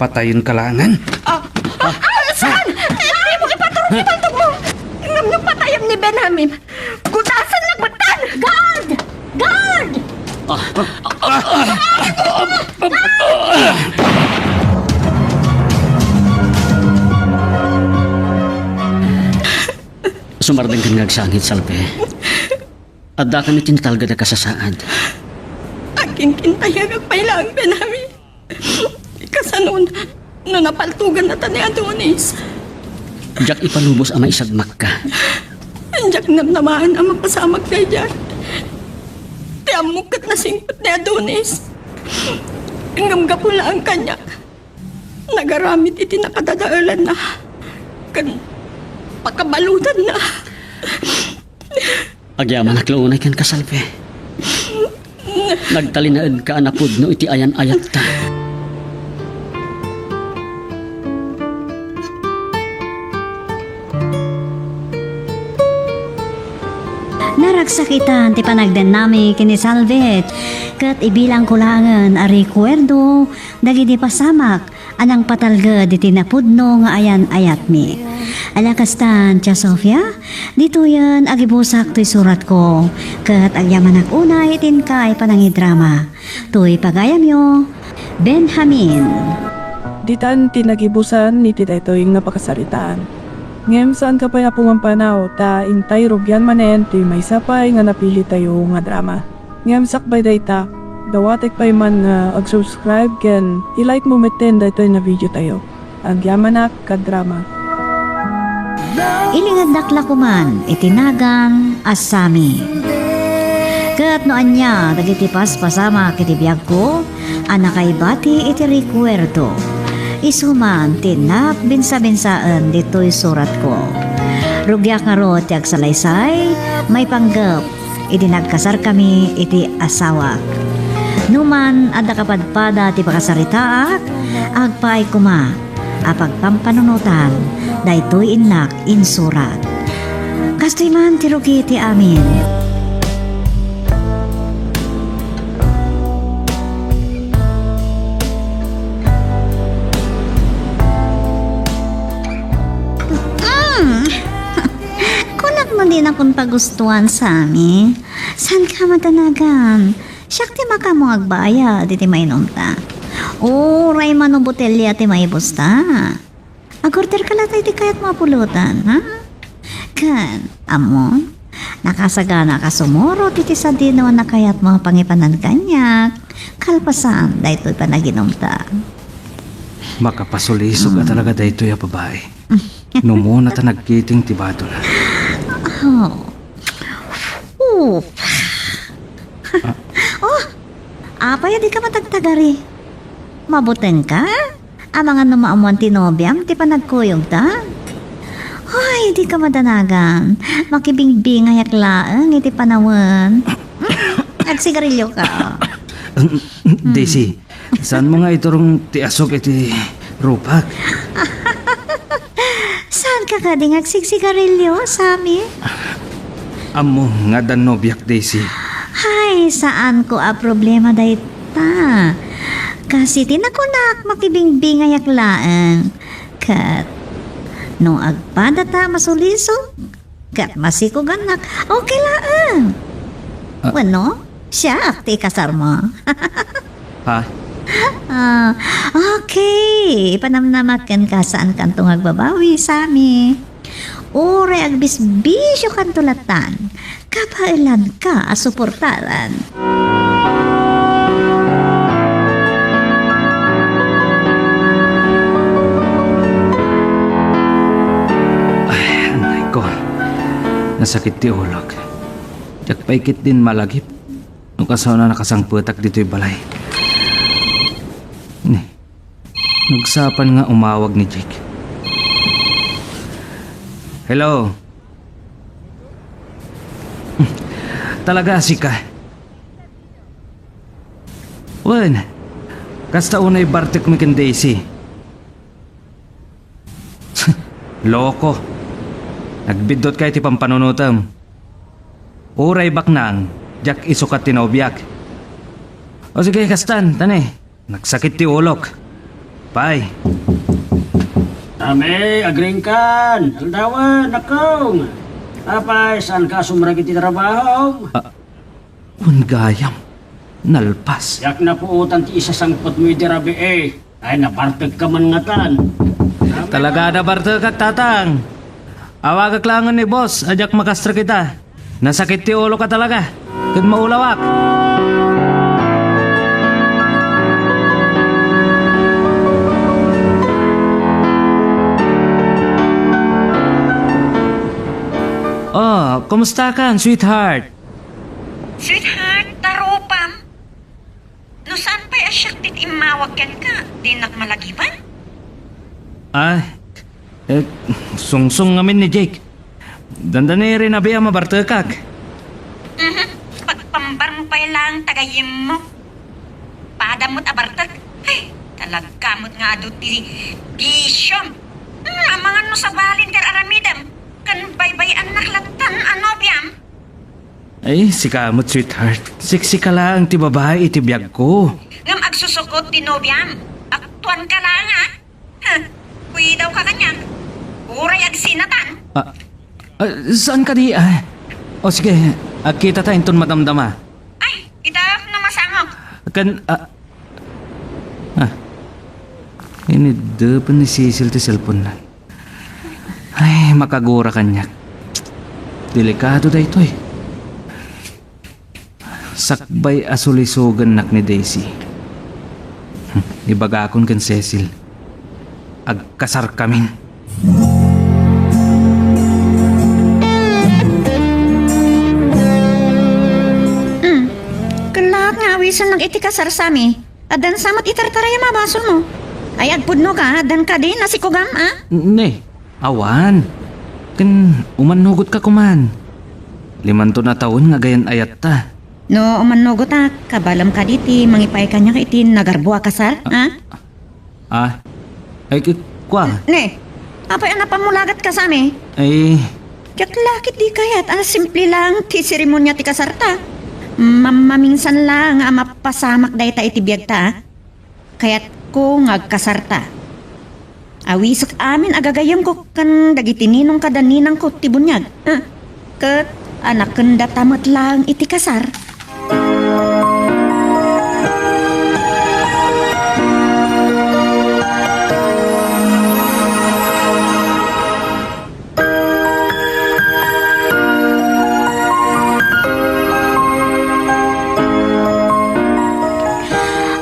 patayenka laengen. Ah, ah, ah, saan? Dimo ipaturog ti bantogmo. Ngem no patayem ni Benjamin, gutasennak metten. Guard! Guard! Ah, ah, ah, ah, ah, ah. Sumardengkan nga agsangit, Salve. Addakami ti natalged a kasasaad. Agkinkintayegak pay laeng, Benjamin. Kasano no napaltogannata ni Adonis? Diak ipalubos a maisagmakka. Diak namnamaen a mapasamak daydiay. Ti ammok ket nasingpet ni Adonis. Ngem gapu laeng kaniak, nagaramid iti nakadadaelanna ken pakabaludanna. Agyamanak la unay kenka, Salve. Nagtalinaedka a napudno iti ayan-ayatta. Naragsakitan ti panagdennami ken ni Salve, ket ibilangko laengen a rekuerdo dagiti pasamak a nangpatalged iti napudno nga ayan-ayatmi. Ala kastan, Tia Sofia, ditoyen agibusak toy suratko, ket agyamanak unay iti inkay panangidrama. Toy pagayamyo, Benjamin. Ditan ti nagibusan iti daytoy nga pakasaritaan. Ngem saanka pay a pumampanaw ta intay rugian manen ti maysa pay nga napilitayo nga drama. Ngem sakbay dayta, dawatek pay man nga ag-subscribe ken i-like mo metten daytoy nga video tayo. Agyamanak, kadrama. Ilingedak la koman iti nagan a Sami. Ket no ania dagiti paspasamak iti biagko a nakaibati iti rekuerdo, isu man ti innak binsa-binsaen ditoy suratko. Rugiak ngarud ti agsalaysay maipanggep idi nagkasarkami iti asawak. Numan adda kapadpada ti pakasaritaak, agpaay koma a pagpampanunotan daytoy innak insurat. Kastoy man ti rugi ti amin. Mm. Kunak no dinakon pagustuan, Sami. Saanka madanagan? Siak ti makaammo agbayad iti mainumta. Uray mano botelia ti maibusta. Agorderka latta iti kayatmo a pulutan, ha? Ken, ammom, nakasaganaka sumurot iti sadino a kayatmo a pangipanan kaniak, kalpasan daytoy panaginumta. Makapasulisog a talaga daytoy a babai. No umuna ta nagkiting ti badona. Oh. Oof. Ah. Oh, apay a dika matagtagari? Mabutengka? Amangan no maammoan ti nobiam ti panagkuyogta? Ay, dika madanagan. Makibingbingayak laeng iti panawen. Hmm? Agsigarilioka. Daisy, saanmo nga iturong ti asuk iti rupak? Saanka kadi nga agsigsigarilio, Sami? Ammom nga addan nobiak, Daisy. Ay, saanko a problema dayta. Kas iti nakunak, makibingbingayak laeng. Ket no agpadata a masulisog, ket masikogannak, okay laeng. Ah. Wenno, siak ti ikasarmo. Ha? Ah, okay. Ipanamnamak kenka, saankanto nga agbabawi, Sami. Uray agbisbisiokanto latan, kabaelanka a suportaran. Ay, anay ko. Nasakit ti ulok. Diak pay ketdin malagip no kasano a nakasangpetak ditoy balay. Ni, nagsapan nga umawag ni Jake. Hello? Talaga, sika? Wen, kasta unay bartekmi ken Daisy. Loko. Nagbiddutka iti pampanunotem. Uray baknang, diak isukat ti nobiak. O sige, kastan, tani. Nagsakit ti ulok. Bye. Tami, agringkan. Aldawan, nakong. Apay, saanka a sumrek iti trabahom? Ah, wen gayam. Nalpas. Diak napuotan ti isasangpetmo iti rabii. Ay, nabartekka man ngatan. Talaga a nabartekak, Tatang. Awagak laengen ni Boss a diak makastrek ita. Nasakit ti ulok a talaga. Ket maulawak. Oh, kumusta kan, sweetheart? Sweetheart, tarupam. No saan pay a siak ti immawag kenka, dinak malagiban? Ah, eh, sungsong ngamin ni Jake. Dandani rin abi a mabartekak. Mhm. Pagpambar mo pay lang tagayim mo. Pada mo't abartek. Ay, talaga mo't nga adu ti bisiom. Hmm, amangan no sabalin ti ar-aramidem. Kan baybay-annak lattan a nobiam. Ay, sika met, sweetheart. Sexy ka laeng ti babai iti biagko. Ngem agsusukot ti nobiam. Ak-, Kuan ka lang, ha? Huh, kuidaw ka kaniak. Uray agsinatan. Ah, ah, saan kadi, ah? O sige, agkita ta inton madamdama. Ay, ita no masangok. Kan, ah, ah. Iniddepen ni Cecil ti cellphone na. Ay, makagura kaniak. Delikado daytoy. Sakbay a sulisogennak ni Daisy. Hmm, ibagakon ken Cecil. Agkasarkamin. Hmm. Ken laak nga awisennak iti kasar, Sammy. Addan sa met itartarayam a basolmo. Ay, agpudno ka, addan kadi nasikugam, a? Ne, awan. Ken umannugot ka koman. Limanton a tawen nga agayan-ayatta. No umannugot a, kabaelam kadi ti mangipaay kaniak iti nagarbo a kasar, a? Ah? Ay, k-, kua? Ne, apay a napammulagat ka, Sammy? Ay. Diak la ketdi kayat a simple lang ti seremonia ti kasarta. Mam-, maminsan lang a mapasamak dayta iti biagta, a. Kayatko nga agkasarta. Awisek amin a gagayyemko ken dagiti ninong kada ninangko ti buniag. Ah, ket anakendata met laeng iti kasar.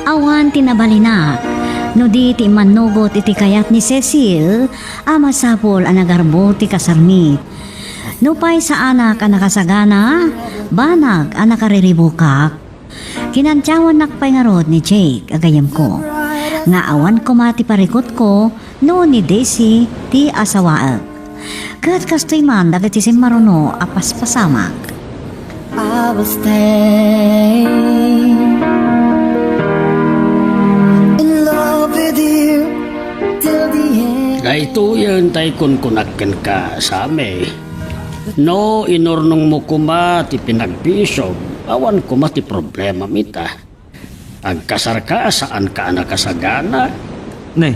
Awan ti nabalinak, no di ti immannugot iti kayat ni Cecil a masapul a nagarbo ti kasarmi. Nupay saanak a nakasagana, banag a nakariribukak. Kinantiawannak pay ngarud ni Jake a gayyemko, nga awan koma ti parikutko no ni Daisy ti asawaek. Ket kastoy man dagiti simmaruno a paspasamak. I will stay in love with you till the end. Daytoyen tay kunkunak kenka, Sammy. No inurnongmo koma ti pinagpisog, awan koma ti problemam ita. Agkasarka a saanka a nakasagana. Ne,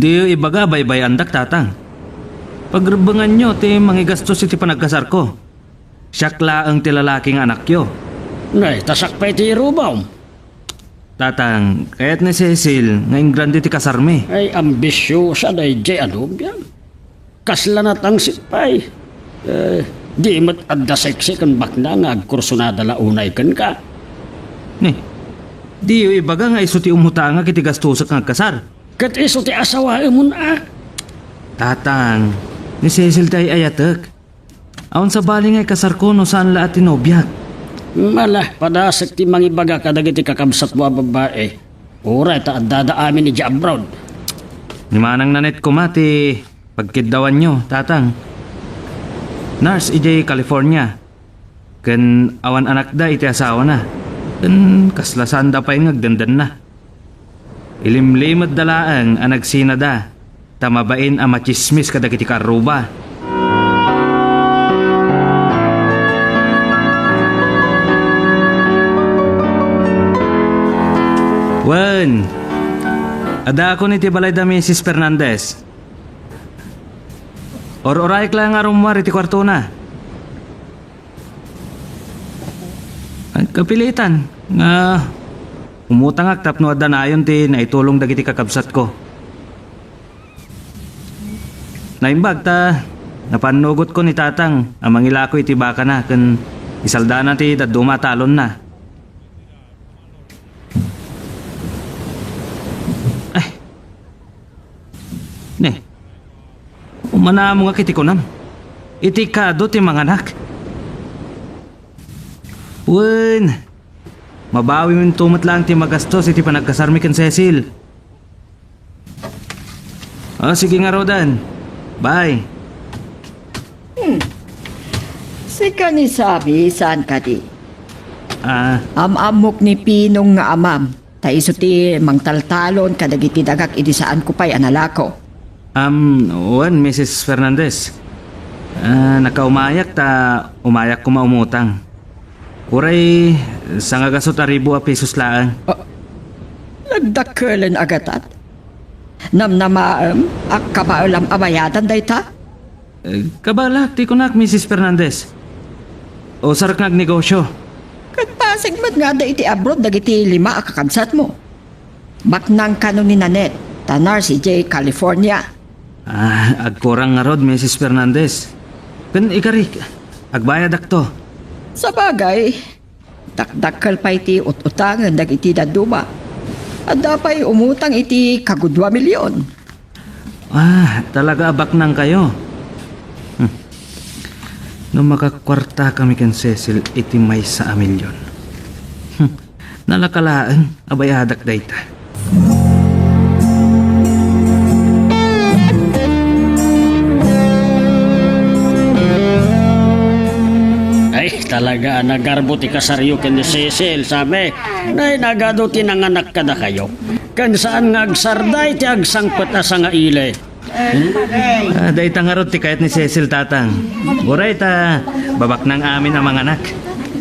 diyo ibaga a baybay-andak, Tatang. Pagrebbenganyo ti mangigastos iti panagkasarko. Siak laeng ti lalaki nga anakyo. Ne, ta siak pay ti irubam. Tatang, kayat ni Cecil nga ingrande ti kasarmi. Ay, ambisiosa daydiay a nobiam. Kasla natangsit pay. Eh, di met adda sexy ken baknang nga agkursunada la unay kenka. Ni, diyo ibaga nga isu ti umutangak iti gastosek nga agkasar. Ket isu ti asawaemon a. Tatang, ni Cecil ti ay-ayatek. Awan sabali nga ikasarko no saan la a ti nobiak. Ala, padasek ti mangibaga kadagiti kakabsatmo a babbai. Uray ta addada amin idiay abroad. Ni manang nanet koma ti pagkiddawanyo, Tatang. Nurse idiay California. Ken awan anakda iti asawana. Ken kasla saanda pay nga agdendenna. Ilimlimedda laeng a nagsinada, ta mabain a matsismis kadagiti kaarruba. Wen, addaakon iti balay da Misis Fernandez. Or-orayek laeng a rummuar iti kuartona. Agkapilitan nga umutangak tapno adda nayon ti naitulong dagiti kakabsatko. Naimbag ta napannugotko ni Tatang a mangilako iti bakana ken isaldana ti dadduma a talonna. Ay. Ne. Umanamongak iti kunam. Iti kaadu ti manganak. Wen, mabawiminto met laeng ti magastos iti panagkasarmi ken Cecil. O, sige ngaruden. Bye. Hmm. Sika ni Sammy, saan kadi? Ah. Am-ammok ni Pinong nga amam, ta isu ti mangtaltalon kadagiti dagak idi saanko pay a nalako. Am, wen, Misis Fernandez. Ah, nakaumayak ta umayak koma umutang. Uray sangagasut a ribu a pesos laeng. Ah, nag- Dakkelen a gatad. Namnamaem a kabaelam a bayadan dayta? Eh, kabaelak ti kunak, Misis Fernandez. Usarak nga agnegosyo. Ket basig met nga adda iti abroad dagiti lima a kakabsatmo. Baknang kano ni Nanette, ta nurse idiay California. Ah, agkurang ngarud, Misis Fernandez. Ken ikarik, agbayadakto. Sabagay, dakdakkel pay ti ut-utangen dagiti dadduma. Adda pay umutang iti kagudua milyon. Ah, talaga a baknang kayo. Hmm. No makakuarta kami ken Cecil iti maysa a milyon. Hmm. Nalaka laeng a bayadak dayta. Ay, talaga a nagarbo ti kasaryo ken ni Cecil, Sami. Nay, nagadu ti nanganak kadakayo. Ken saan nga agsarday ti agsangpet a sangaili. Ah, dayta ngarud ti kayat ni Cecil, Tatang. Uray ta babaknang amin a manganak.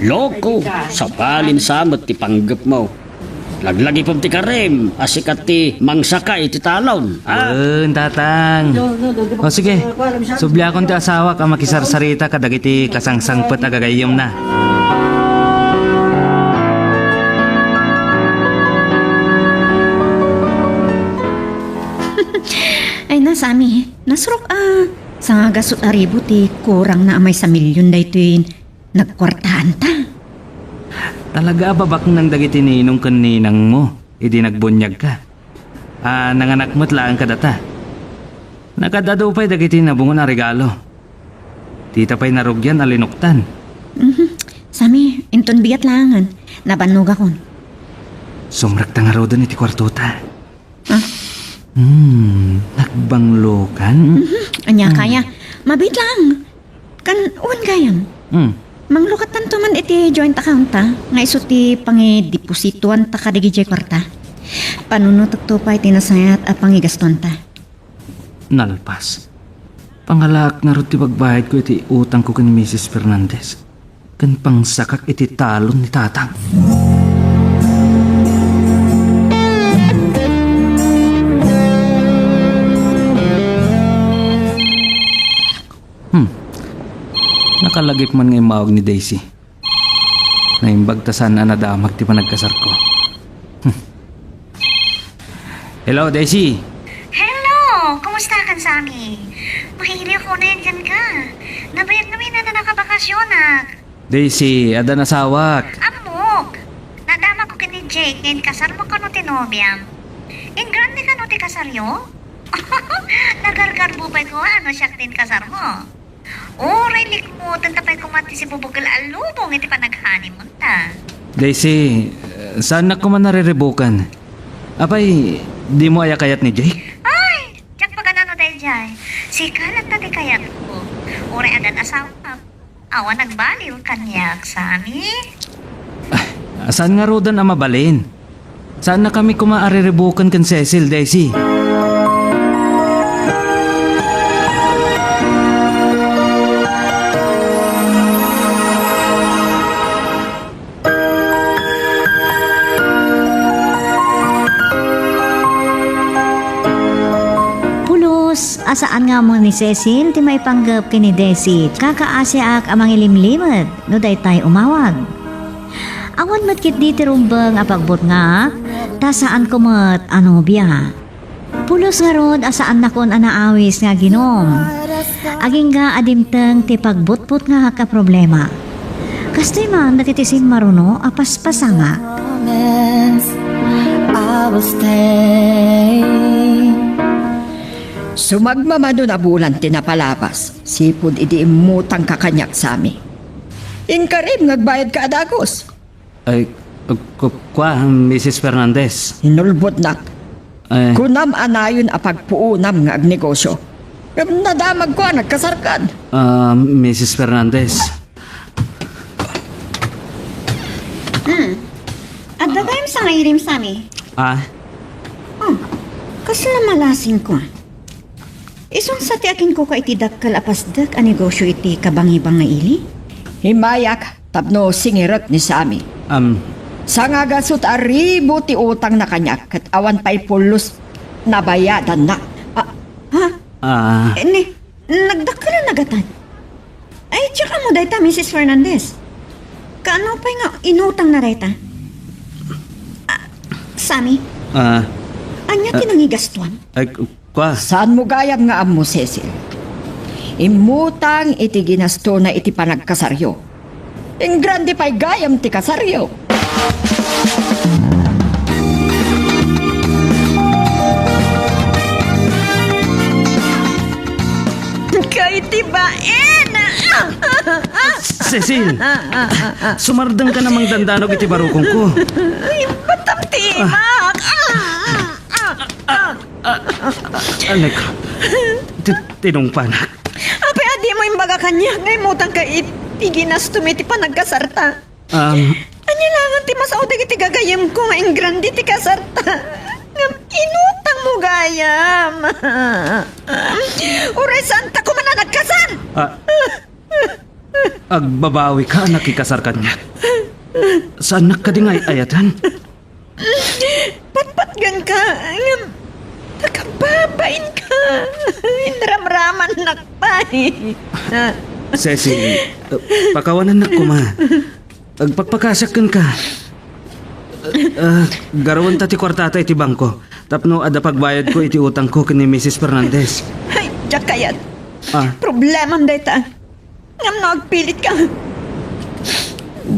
Loko, sabalin sa met ti panggepmo. Laglagipem ti karim, a sika ti mangsaka iti talon, ha? Wen, Tatang. O sige, subliakon ti asawak a makisarsarita kadagiti kasangsangpet a gagayyemna. Ay na, Sami, nasurok a sangagasut a ribu ti kurangna a maysa milyon daytoy nagkuartaanta. Talaga a babaknang dagiti ninong ken ninangmo idi nagbuniagka. A, nanganak met laeng kadata. Nakaad-adu pay dagiti nabungon a regalo. Dita pay narugian a linuktan. Mhm. Sami, inton bigat laengen, nabannogakon. Sumrekta ngaruden iti kuartota. Ah? Hmm, nagbanglokan? Mhm. Ania kaya? Mabiit laeng. Kan, wen gayam. Hmm. Manglukattanto man iti joint account ta, nga isu ti pangidepositoanta kadagiti kuarta. Panunotekto pay ti nasayaat a pangigastoanta. Nalpas. Pangalaak ngarud ti pagbayadko iti utangko ken Misis Fernandez. Ken pangsakak iti talon ni Tatang. Hmm. Nakalagip man nga immawag ni Daisy. Naimbag ta saan a nadamag ti panagkasarko. Hmm. Hello, Daisy. Hello! Kumusta kan, Sami? Mailiw ko na yan ka. Nabayag namin na nakabakasyonak. Daisy, adda nasawak. Ammok! Nadamagko ken ni Jake nga inkasarmo kano ti nobiam. Ingrande kano ti kasaryo? Nagargarbo pay ko, ano siak ti inkasarmo? Uray likmoten ta pay koma ti sibubukel a lubong iti panaghoneymoon ta. Daisy, eh, saannak koma nariribukan. Apay, dimo aya kayat ni Jake? Ay, diak paganano daydiay. Sika latta ti kayatko. Uray addan asawam. Awan nagbaliw kaniak, Sami. Ah, saan ngaruden a mabalin? Saannakami koma a riribuken ken Cecil, Daisy. Pulos a saan nga ammo ni Cecil ti maipanggep ken ni Daisy, kakaasiak a mangilimlimed no daytay umawag. Awan met ketdi ti rumbeng a pagbutngak, ta saanko met a nobia. Pulos ngarud a saannakon a naawis nga aginom. Agingga a dimteng ti pagbutbutngak a problema. Kastoy man dagiti simmaruno a paspasamak. Sumagmamano a bulan ti napalabas, sipud idi immutangka kaniak, Sami. Inkarim nga agbayadka a dagus. Ay, ku-, ku-, kua, Misis Fernandez. Inulbodnak. Ay. Kunam a nayon a pagpuonam nga agnegosyo. Ngem nadamagko a nagkasarkan. Ah, Misis Fernandez. Hmm. Adda gayam sangairim, Sami? Ah? Oh, kasla malasingko. Isun sa ti akinkuka iti dakkel a pasdek a negosyo iti kabangibang nga ili? Immayak tapno singirek ni Sami. Am, Sangagasut a ribu ti utangna kaniak ket awan pay pulos nabayadanna. Ah, ha? Ah. Eh, ni, nagdakkelan a gatan? Ay, diak ammo dayta, Misis Fernandez. Kaano pay nga inutangna dayta? Ah, Sammy? Ah. Ania ti Ah. nangigastuan? Ay, ku-, kua. Saanmo gayam nga ammo, Cecil? Immutang iti ginastona iti panagkasaryo. Ingrande pay gayam ti kasaryo. Kay ti bain! Cecil! Sumardeng ka namang dandanog iti barukongko. Ay, batam ti imak! Ah, ah, ah, ah. Ah, ah, ah, anak, ti-, tinungpanak. Apay a dimo imbaga kaniak nga immutangka iti ginastom iti panagkasarta? Um, Ania laengen ti masao dagiti gagayyemko nga ingrande ti kasarta? Ngem inutangmo gayam. Uray saanta koma a nagkasar! Ah, agbabawika a nakikasar kaniak. Saannak kadi nga ay-ayaten? Patpatgenka, ngem nakababainka. Inramramannak pay. Cecil, uh, pakawanennak koma. Agpakpakasiak kenka. Uh, uh, garuenta ti kuartata iti bangko tapno adda pagbayadko iti utangko ken ni Misis Fernandez. Ay, diak kayat. Ah. Problemam dayta. Ngem no agpilitka,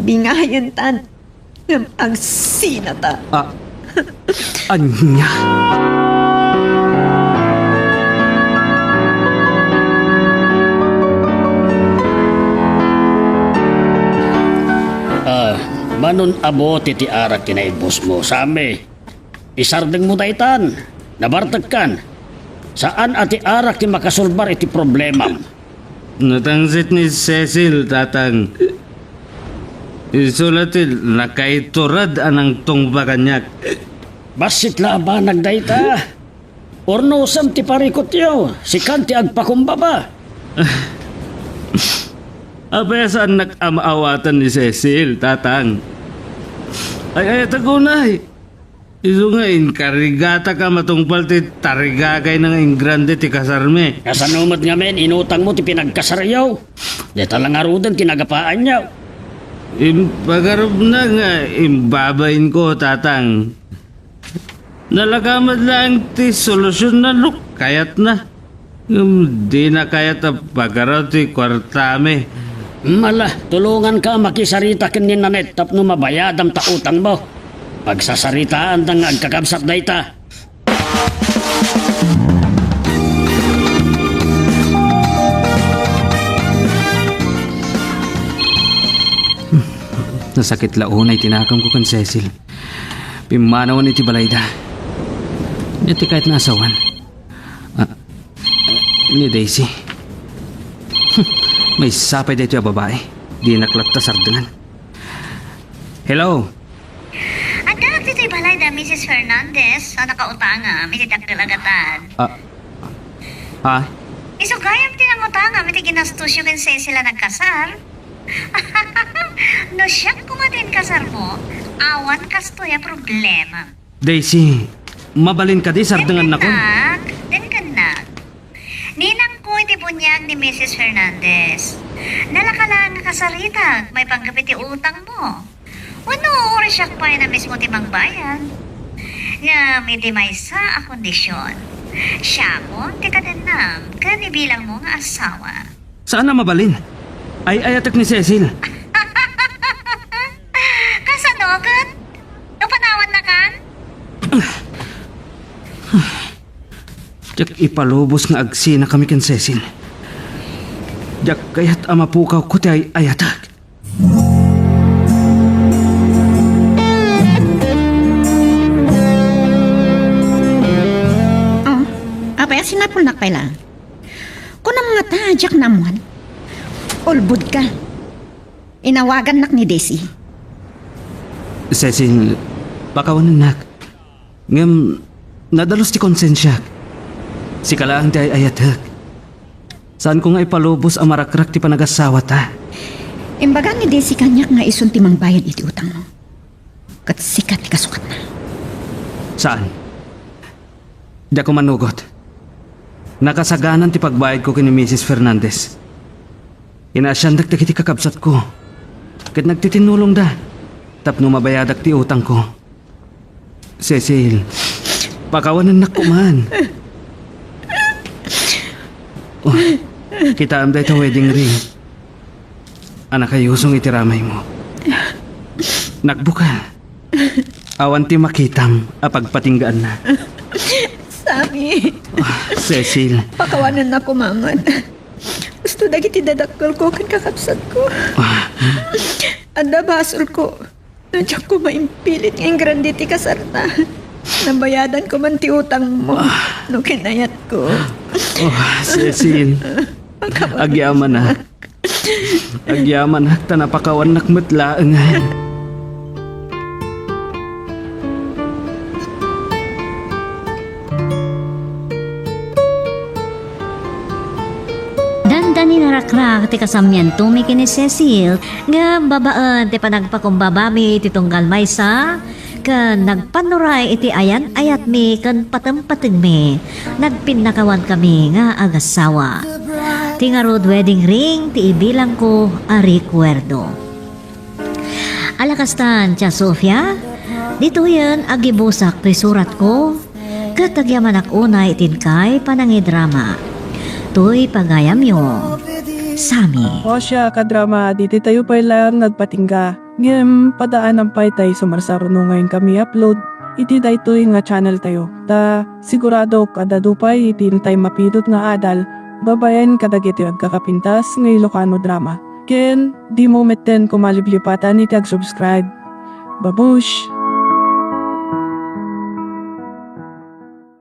bingayentan. Ngem agsinata. Ah, ania? Ah, manun-abo ti, ti arak ti naibusmo, Sammy. Isardengmo daytan. Nabartekkan. Saan a ti arak ti makasolbar iti problemam. Natangsit ni Cecil, Tatang. Isu la ti nakaitured a nangtungpa kaniak. Bassit la a banag dayta. Urnosem ti parikutyo, sikan ti agpakumbaba. Apay a saannak a maawaten ni Cecil, Tatang? Ay, ay, tagunay. Isu nga inkarigata ka matungpal ti tarigagayna nga ingrande ti kasarmi. Kasano met ngamin inutangmo ti pinagkasaryo? Dayta la ngaruden ti nagapaanyo. Impagarupna nga imbabainko, Tatang. Nalaka met laeng ti solusyon na no kayatna. Ngem dina kayat a pagaraw ti kuartami. Mala, tulonganka a makisarita ken ni Nanette tapno mabayadam ta utangmo. Pagsasaritaanda nga agkakabsat dayta. Nasakit la unay ti nakemko ken Cecil. Pimmanawen iti balayda. Iti kayatna a sawen. Ah, ni Daisy. Maysa pay daytoy a babai. Dinak latta sardengan. Hello? Adda ditoy balayda, Misis Fernandez, a nakautangam iti dakkel a gatad. Ah, ah? Isu gayam ti nangutangam iti ginastosyo ken Cecil a nagkasar? No siak koma ti inkasarmo, awan kastoy a problema. Daisy, mabalin kadi sardengannakon? Dennak, dennak. Ninangko iti buniag ni Misis Fernandez. Nalaka laeng nga kasaritak maipanggep iti utangmo. Wenno, uray siak pay a mismo ti mangbayad. Ngem iti maysa a kondision, siakon ti kadennam ken ibilangmo nga asawa. Saan a mabalin. Ay-ayatek ni Cecil. Kasano ket? No panawannakan? Diak ipalubos nga agsinakami ken Cecil. Diak kayat a mapukawko ti ay-ayatek. Oh, apay a sinapulnak pay la? Kunam ngata a diak naammuan? Ulbodka. Inawagannak ni Daisy. Cecil, pakawanennak. Ngem, nadalus ti konsensiak. Sika laeng ti ay-ayatek. Saanko nga ipalubos a marakrak ti panagasawata. Imbaga ni Daisy kaniak nga isun ti mangbayad iti utangmo. ket sika ti kasukatna. Saan? Diak manugot. Nakasaganan ti pagbayadko ken ni Misis Fernandez. Inaasiandak dagiti kakabsatko, ket nagtitinnulongda tapno mabayadak ti utangko. Cecil, pakawanennak koman. Oh, kitaem dayta wedding ring a nakayusong iti ramaymo. Nakbuka. Awan ti makitam a pagpatinggaanna. Sammy. Ah, Cecil. Pakawanennak koman. Kastoy dagiti dadakkelko ken kakabsatko. Ah. Adda basolko. No diakko maimpilit nga ingrandi ti kasarta, nabayadanko man ti utangmo no kinayatko. Oh, Cecil. Agyamanak. Agyamanak ta napakawannak met laengen. Dandani narakrak ti kasamiantomi ken ni Cecil, ngem babaen ti panagpakumbabami iti tunggal maysa, ken nagpannuray iti ayan-ayatmi ken patempatengmi, nagpinnakawankami nga agassawa. Ti ngarud wedding ring ti ibilangko a rekuerdo. Ala kastan, Tia Sofia, ditoyen agibusak ti suratko, ket agyamanak unay iti inkay panangidrama. Toy pagayamyo, Sammy. O siya, kadrama, ditoytayo pay laeng nagpatingga. Ngem, padaanam pay ta isumarsaruno nga inkami upload iti daytoy nga channel tayo. Ta, siguradok, adda adu pay iti intay mapidut nga adal babaen kadagiti agkakapintas nga Ilocano drama. Ken, dimo metten koma liplipatan iti ag-subscribe. Babush!